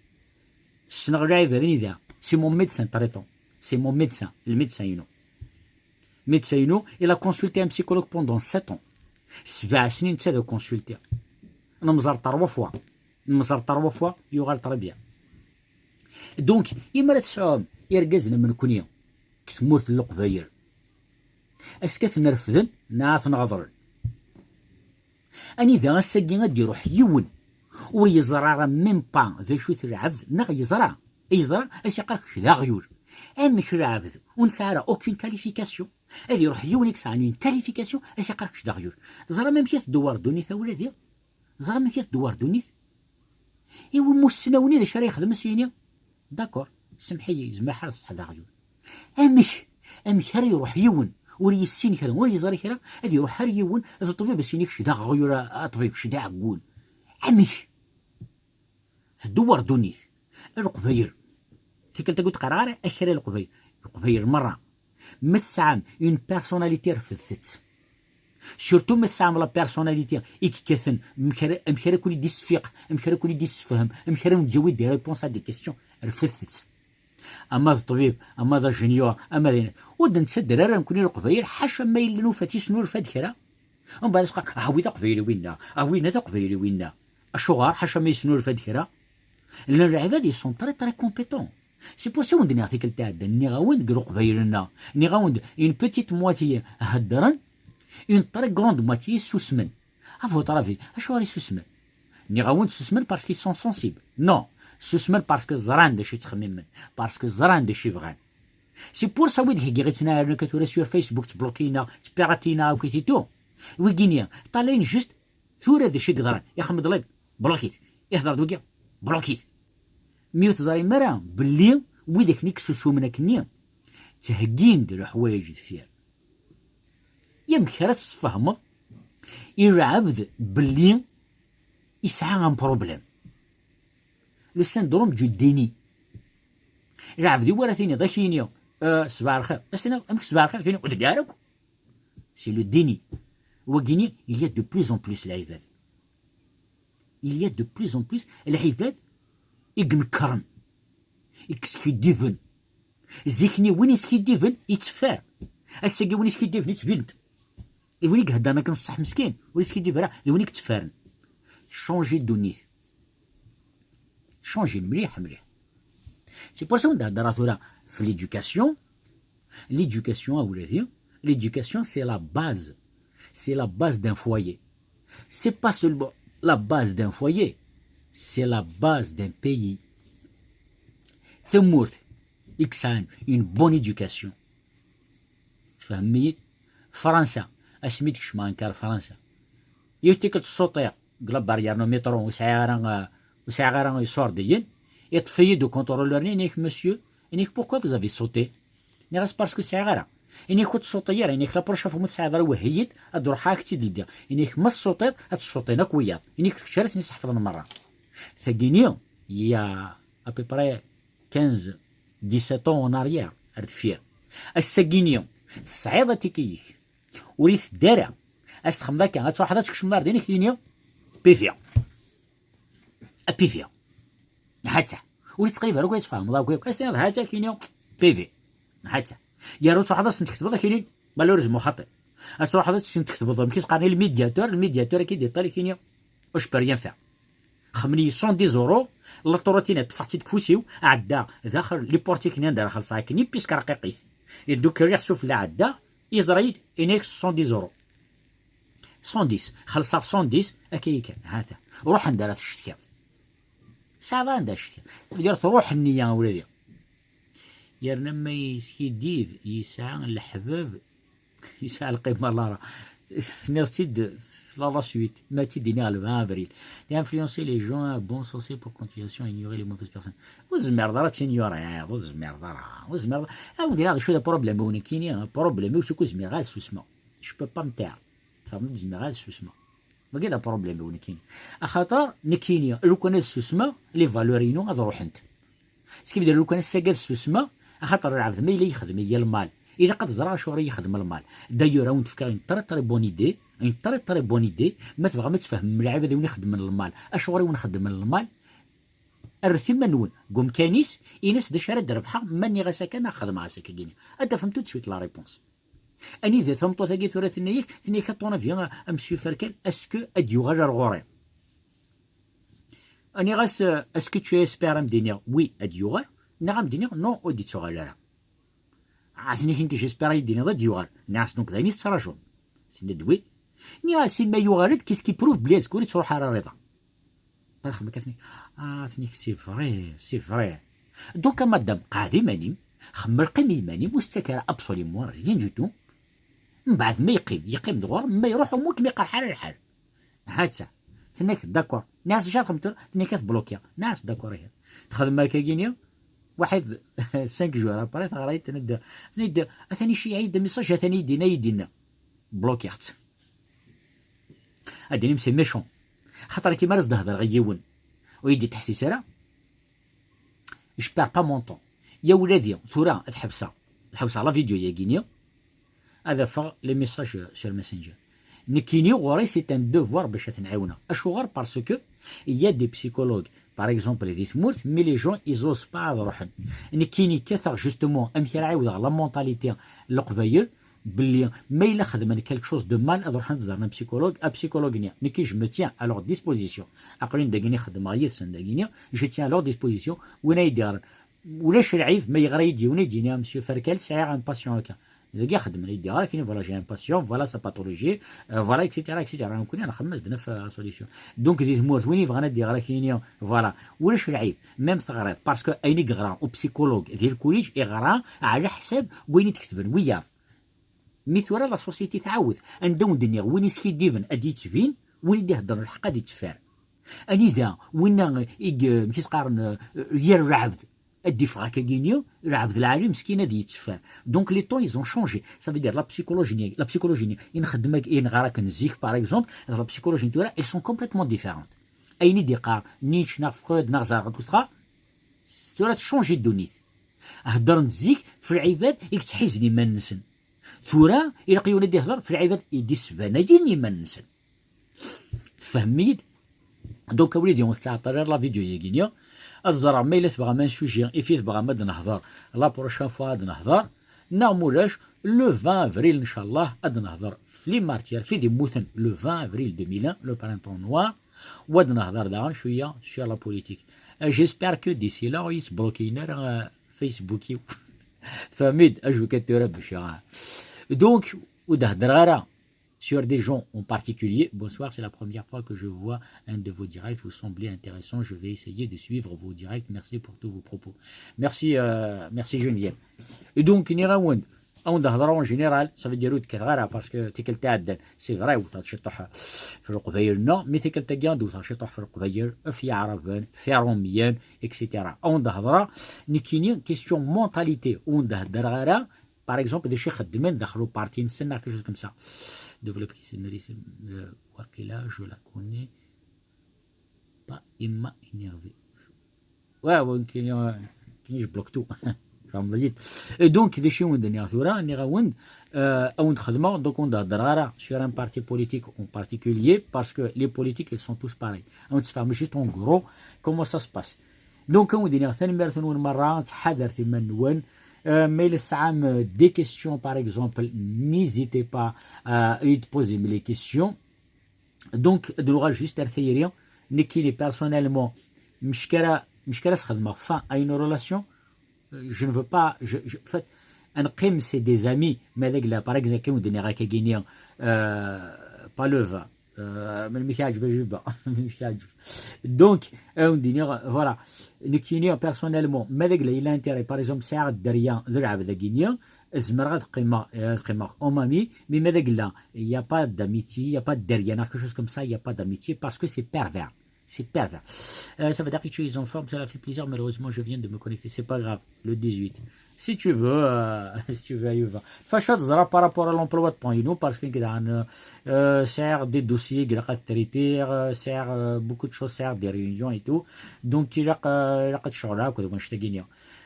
Ssneɣ lɛibad anida. C'est mon médecin traitant. C'est mon médecin, le médecin, you know. Médecin-inu, il a consulté un psychologue pendant sept ans. Sebɛa snin netta d akonsulti. Nemẓer trois fois. Nemẓer trois fois, yuɣal très bien. Donc, imi ara tesɛum irgazen am nekkni deg tmurt n Leqbayel, est-ce que ad ten-refden neɣ ad ten-ɣeḍlen? Anida ass-agi ad d-iruḥ yiwen ur yeẓra ara même pas d acu-t lɛebd, neɣ yeẓra, yeẓra, ad s-yeqqar kečč d aɣyul. Amek lɛebd ur nesɛi ara aucune qualification, ad iruḥ yiwen i yesɛan une qualification, ad s-yeqqar kečč d aɣyul? Teẓram amek i tdewwer ddunit a wladi? Teẓram amek i tdewwer ddunit? Iwi mussen a wladi d acu ara yexdem, ad s-yini: d'accord, semmeḥ-iyi, yezmer ḥal ṣṣeḥ d aɣyul. Amek, amek ara iruḥ yiwen ur yessin kra, ur yeẓri kra, ad iruḥ ar yiwen d ṭṭbib, ad s-yini kečč d aɣyul a, a ṭṭbib, kečč d aɛeggun? Amek? Tdewwer ddunit. Leqbayel. Tikkelt-agi ur d-qqareɣ ara akal i Leqbayel. Leqbayel merra. Ma tesɛam une personnalité, refdet-tt. Surtout ma tesɛam la personnalité i yekkaten, amek ara, amek ara ken-id-isfiq, amek ara ken-id-issefhem, amek ara wen-d-yawi des réponses à des questions, refdet-tt. Ama d ṭṭbib, ama d ajenyur, ama d ayen. Ur d-nettadder ara nekkni Leqbayel, ḥaca ma yella nufa-t yesnulfa-d kra. Umbeɛd as-qqar, ah, wi d aqbayli winna, ah, winna d aqbayli winna. Acuɣer? Ḥaca ma yesnulfa-d kra. Llan lɛibad, ils sont très, très compétents. C'est pour ça wen-d-nniɣ tikkelt iɛeddan, nniɣ-awen deg Leqbayel-nneɣ, nniɣ-awen-d une petite moitié heddren, une très grande moitié susmen. À votre avis, acuɣer i susmen? Nniɣ-awen-d susmen parce qu'ils sont sensibles. Non, susmen parce que ẓran d acu i ttxemmimen, parce que ẓran d acu i bɣan. C'est pour ça wid heggiɣ ittnaɛren akka tura sur Facebook, ttblokiyen-aɣ, ttpiratin-aɣ akk et tout. Wigini, ṭalayen juste tura d acu i yeḍran, ixemm-d live, blokit, ihder-d wigi, blokit. Mi ur teẓrim ara belli wid akken i yessusumen akkenni, ttheggin-d leḥwayeǧ deffir. Yamek ara tesfehmeḍ i lɛebd belli yesɛa un problème? Le syndrome du déni. Lɛebd i wara tiniḍ, ad k-yini, euh, sbeɛ lxir. Ad s-tiniḍ, amek sbeɛ lxir? Ad k-yini, ur telli ara akk. C'est le déni. Wagini, il y a de plus en plus lɛibad. Il y a de plus en plus lɛibad i inekkren, i yeskiddiben. Zik-nni win yeskiddiben, yetteffer. Ass-agi win yeskiddiben, yettbin-d. D win i iheddren akken ṣṣeḥ meskin, ur yeskiddib ara, d win i yetteffren. Tchangi ddunit. Tchangi mliḥ, mliḥ. C'est pour ça wen-d-heddreɣ tura f l'éducation. L'éducation, a wladi, l'éducation, c'est la base. C'est la base d'un foyer. C'est pas seulement la base d'un foyer, c'est la base d'un pays. Tamurt i yesɛan une bonne éducation. Tfehmem-iyi-d? Fransa, asmi d-kecmeɣ nekk ar Fransa, yiwet tikkelt ssuṭiɣ deg la barrière n umiṭru, ur sɛiɣ ara, ur sɛiɣ ara iṣurdiyen, iṭṭef-iyi-d ukunṭrulur-nni, ini-ak, monsieur, ini-ak, pourquoi vous avez sauté? Nniɣ-as, parce que sɛiɣ ara. Ini-ak, ur tsuṭi ara, ini-ak, la prochaine fois ma tesɛiḍ ara, wehhi-yi-d, ad d-ruḥeɣ ad k-tt-id-ldiɣ. Ini-ak, ma tsuṭiḍ, ad t-suṭin akk wiyaḍ. Ini-ak, d kečč ara ten-isḥefḍen merra. Tagini, il y a à peu près quinze, dix-sept ans en arrière, ar deffir. Ass-agini, tesɛiḍ atiki-ik, ur iteddi ara. Ad s-txedmeḍ akka, ad truḥeḍ ad tkecmeḍ ar din, ad k-yini, P V. A P V. Hatta. Ur yettqrib ara akk ad tfehmeḍ akk, ad s-tiniḍ, hatta, ad k-yini, P V. Hatta. Yerra ad truḥeḍ ad sen-tketbeḍ, ad k-yini, malheureusement xaṭi. Ad truḥeḍ ad sen-tketbeḍ, amek i s-qqaren, i lmédiateur, lmédiateur ad k-id-iṭṭal, ad k-yini, je peux rien faire. Xemmen-iyi cent dix euros, l'autoroute-nni ṭṭfeɣ-tt-id deg ufus-iw, ɛeddaɣ daxel, les portiques-nni anda ara xellṣeɣ akken, puisque rqiqit. Iddu-k rriɣ sufella, ɛeddaɣ, yeẓra-yi-d, ini-ak cent dix euros. Cent dix, xellṣeɣ cent dix, akka yakan, ha-t-a. Ruḥ anda ara tcetkiḍ. Tesɛiḍ anda ara tcetkiḍ. Ça veut dire, truḥ nniya, a wladi. Yerna ma yeskiddib, yesɛa leḥbab, yesɛa lqima, lara. Tenniḍ-tt-id la suite, ma tt-id-iniɣ le vingt avril. D'influencer les gens à bon sens pour continuation à ignorer les mauvaises personnes. Ur tezmireḍ ara ad tinyuriḍ, ur tezmireḍ ara, ur tezmireḍ. A wen-d-iniɣ d acu d problème-iw nekkini, problème-iw s uku zmireɣ ad susmeɣ. Je peux pas me taire. Tfehmeḍ, ur zmireɣ ad susmeɣ. Wagi d apṛublem-iw nekkini. Axaṭer nekkini, lukan ad susmeɣ, les valeurs-inu ad ruḥent. Ce qui veut dire, lukan ass-agi ad susmeɣ, axaṭer lɛebd ma yella yexdem-iyi lmal, ilaq ad ẓreɣ acuɣer i yi-yexdem lmal. D'ailleurs, ad wen-d-fkeɣ une très, très bonne idée, une très, très bonne idée, ma tebɣam ad tfehmem lɛibad i wen-ixeddmen lmal, acuɣer i wen-xeddmen lmal, rret iman-nwen deg umkan-is, ini-as d acu ara d-rebḥeɣ ma nniɣ-as akka neɣ xedmeɣ-as akka-gini. Ad d-tafem tout de suite la réponse. Anida tameṭṭut-agi tura tenna-yak, tenna-yak a ton avion, a monsieur Ferkal, est-ce que ad d-yuɣal ar ɣur-i? Nniɣ-as, est-ce que tu espères? A m-d-iniɣ oui, ad d-yuɣal. Nniɣ a m-d-iniɣ non, ur d-ittuɣal ara. Atni-k nekk j'espère ay d-tiniḍ ad d-yuɣal. Nniɣ-as donc d ayen i tettrajuḍ. Tenna-d oui. Nniɣ-as i ma yuɣal-d, qu'est-ce qui prouve belli azekka ur yettruḥ ara Rida? Axem akka, atni, ah, atni-k c'est vrai, c'est vrai. Donc a madame, qɛed iman-im, xemmer, qqim i yiman-im, ur s-ttak ara absolument rien du tout. Mbeɛd ma yeqqim, yeqqim-d ɣur-m, ma iruḥ umu kem-iqerḥ ara lḥal. Ha-tt-a. Tenna-k d'accord. Nniɣ-as acu ara txedmeḍ tura? Tenna-k ad t-blokiɣ. Nniɣ-as d'accord ihi. Texdem akkagi-ni, waḥid cinq jours après, teɣra-yi-d, tenna-d, tenna-d, atan iciɛ-iyi-d message, atan i yi-d-yenna, i yi-d-yenna. Blokiɣ-tt. Ad d-inim c'est méchant. Xaṭer akken mi ara s-d-hedreɣ i yiwen ur yi-d-ittḥessis ara, je perds pas mon temps. Ya wladi, tura ad ḥebseɣ, ad ḥebseɣ la vidéo-yagi-ni, ad afeɣ les messages sur Messenger. Nekkini ɣur-i c'est un devoir bac ad ten-ɛiwneɣ. Acuɣer? Parce que il y a des psychologues, par exemple, di tmurt, mais les gens ils osent pas ad ruḥen. Nekkini kkateɣ justement amek ara ɛiwdeɣ la mentalité n Leqbayel, belli ma yella xedmen quelque chose de mal, ad ruḥen ad ẓren un psychologue, un psychologue-nni. Nekki, je me tiens à leur disposition. Aql-in dagini xeddmeɣ yid-sen dagini, je tiens à leur disposition. Win ay d-iɣren, ulac lɛib ma yeɣra-yi-d yiwen, ay d-yini, a monsieur Ferkal, sɛiɣ un patient akka. Dagi xedmen, ay d-iɣra kini, voilà, j'ai un patient, voilà sa pathologie, euh, voilà, et cetera, et cetera. Nekkni nxemmem-as-d naf, euh, solution. Donc di tmurt, win yebɣan ad d-iɣer akini, voilà, ulac lɛib, même teɣriḍ, parce que ayen i yeɣra u psychologue di lkuliǧ, iɣra ɛla ḥsab n wayen i d-ketben wiyaḍ. Mi tura la société tɛawed, anda wen-d-nniɣ, win iskiddiben ad d-yettbin, win i d-iheddren lḥeqq ad yetteffer. Anida winna i, amek i s-qqaren, eh, yir lɛebd, ad d-iffeɣ akkagini, lɛebd lɛali meskin ad yetteffer. Donc les temps ils ont changé. Ça veut dire la psychologie, la psychologie i nxeddem ak-, i nɣar akken zik, par exemple, d la psychologie n tura, elles sont complètement différentes. Ayen i d-iqqar Nietzsche neɣ Freud neɣ Zarathustra, tura techangi ddunit. Heddren zik f lɛibad i yettḥizen iman-nsen. Tura ilaq yiwen ad d-ihder f lɛibad i d-issebanayen iman-nsen. Tfehmem-iyi-d? Donc a wlidi, ur tettɛeṭṭil ara la vidéo-yagi-ni. Ad ẓreɣ ma yella tebɣam un sujet, ifi tebɣam ad nehder, la prochaine fois ad nehder, neɣ mulac, le vingt avril, ncallah, ad nehder f les martyrs, f wid yemmuten le vingt avril deux mille un, le printemps noir, u ad nehder daɣen cwiya sur la politique. Euh, j'espère que d'ici là ur yettblokiyen ara, euh, Facebook-iw. Tfehmem-id, ajwi kan tura bac, ah. Donc, ur d-heddreɣ ara sur des gens en particulier. Bonsoir, c'est la première fois que je vois un de vos directs. Vous semblez intéressant. Je vais essayer de suivre vos directs. Merci pour tous vos propos. Merci, euh, merci Geneviève. Et donc, nniɣ-awen-d, ad wen-d-hedreɣ en général, ça veut dire ur d-kkateɣ ara, parce que tikkelt iɛeddan, c'est vrai, wteɣ ciṭuḥ f Leqbayel-nneɣ, mais tikkelt-agi ad wteɣ ciṭuḥ f Leqbayel, f Yiɛraben, f Iṛumyen, et cetera. Ad wen-d-hedreɣ, nekkini, question mentalité, ur wen-d-heddreɣ ara, par exemple, d acu i xeddmen daxel uparti-nsen, neɣ quelque chose comme ça. Développer qui c'est, euh, waqila, je la connais pas, Emma énervée. Ouais, ouais, nekkini, euh, nekkini, je bloque tout. Tfehmeḍ-iyi-d. Et donc, d acu i wen-d-nniɣ tura, nniɣ-awen-d, euh, ad wen-d-xedmeɣ, donc ur d-heddreɣ ara sur un parti politique en particulier, parce que les politiques, ils sont tous pareils. Ad wen-d-sfehmeɣ juste en gros comment ça se passe. Donc, ad wen-d-iniɣ tanemmirt-nwen merra, ttḥadaret iman-nwen. Euh, ma yella tesɛam, euh, des questions, par exemple, n'hésitez pas, euh, à poser les questions. Donc, ad nuɣal juste ar tayri. Nekkini, personnellement, mec ara, mec ara sxedmeɣ fin à une relation, euh, je ne veux pas, je, je, en fait, ad neqqim, c'est des amis, ma d agla, par exemple, ad wen-d-iniɣ akkagini, euh, pas le vingt, euh, melmi k-iɛǧeb a Juba, melmi k-iɛǧeb. Donc, ad wen-d-iniɣ, voilà, nekkini, personnellement, ma d agla yella intérêt, par exemple, sɛiɣ dderya d lɛebd-agi-ni, zemreɣ ad qqimeɣ, ad qqimeɣ en ami, mais ma d agla, il y a pas d'amitié, il y a pas de dderya, quelque chose comme ça, il y a pas d'amitié, parce que c'est pervers. C'est pervers. Euh, ça veut dire que tu es en forme, cela fait plaisir. Malheureusement, je viens de me connecter. C'est pas grave. Le dix-huit. Si tu veux, euh, si tu veux, Ayuba. Facha de Zara par rapport à l'emploi de temps, you know, parce que, euh, c'est des dossiers, il y a à traiter, euh, c'est, euh, beaucoup de choses, c'est des réunions et tout. Donc, il y a, euh, il y a de choses là, quoi, donc, je te gagne.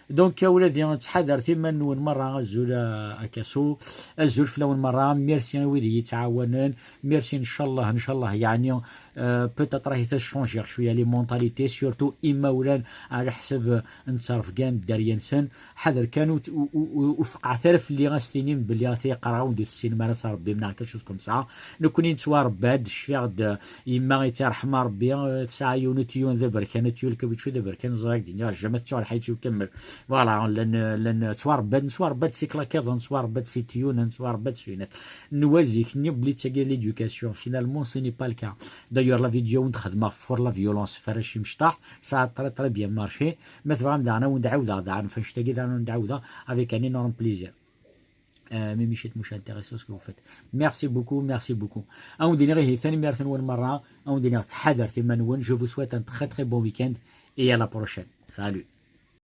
Donc, a wladi, ttḥadaret iman-nwen merra, azul a, a Kaso, azul fell-awen merra, merci i wid i yi-ttɛawanen, merci, ncallah, ncallah, yeɛni, Euh, peut-être راهي تشونجي شويه les mentalités, surtout imawlan, على حسب نترفقان الداريه نسن. حذر كان وت- و- و- و- وفقعت على فلي غاستيني بلي غادي يقراو ندير السينما راه تربي من هكا شوز كوم سا. نكوني نتوارباد الشفيغ د يما يترحم ربي، آه، تسعة يونت يون ذا بركان تيول كبتشو ذا بركان زراك دينيا جامع تشور حيت يكمل. Voilà, لن لن توارباد نتوارباد سيكلا كذا نتوارباد سيتيون نتوارباد سوينات. نوازيك ني بلي تاكي l'éducation, finalement ce n'est pas le cas. D'ailleurs la vidéo ونتخدمها فور لا فيولونس فراشي مشطاح ساعه très très bien marché. ما تبغى دعنا وندعاودها دعنا فاش تاكي دعنا وندعاودها avec un énorme plaisir. آه، ميمي شيت مش intéressé ce que vous faites. Merci beaucoup, merci beaucoup. اون ديني غير ثاني ميرثن وين مره اون ديني تحضر ثمانون. Je vous souhaite un très très bon week-end et à la prochaine. Salut.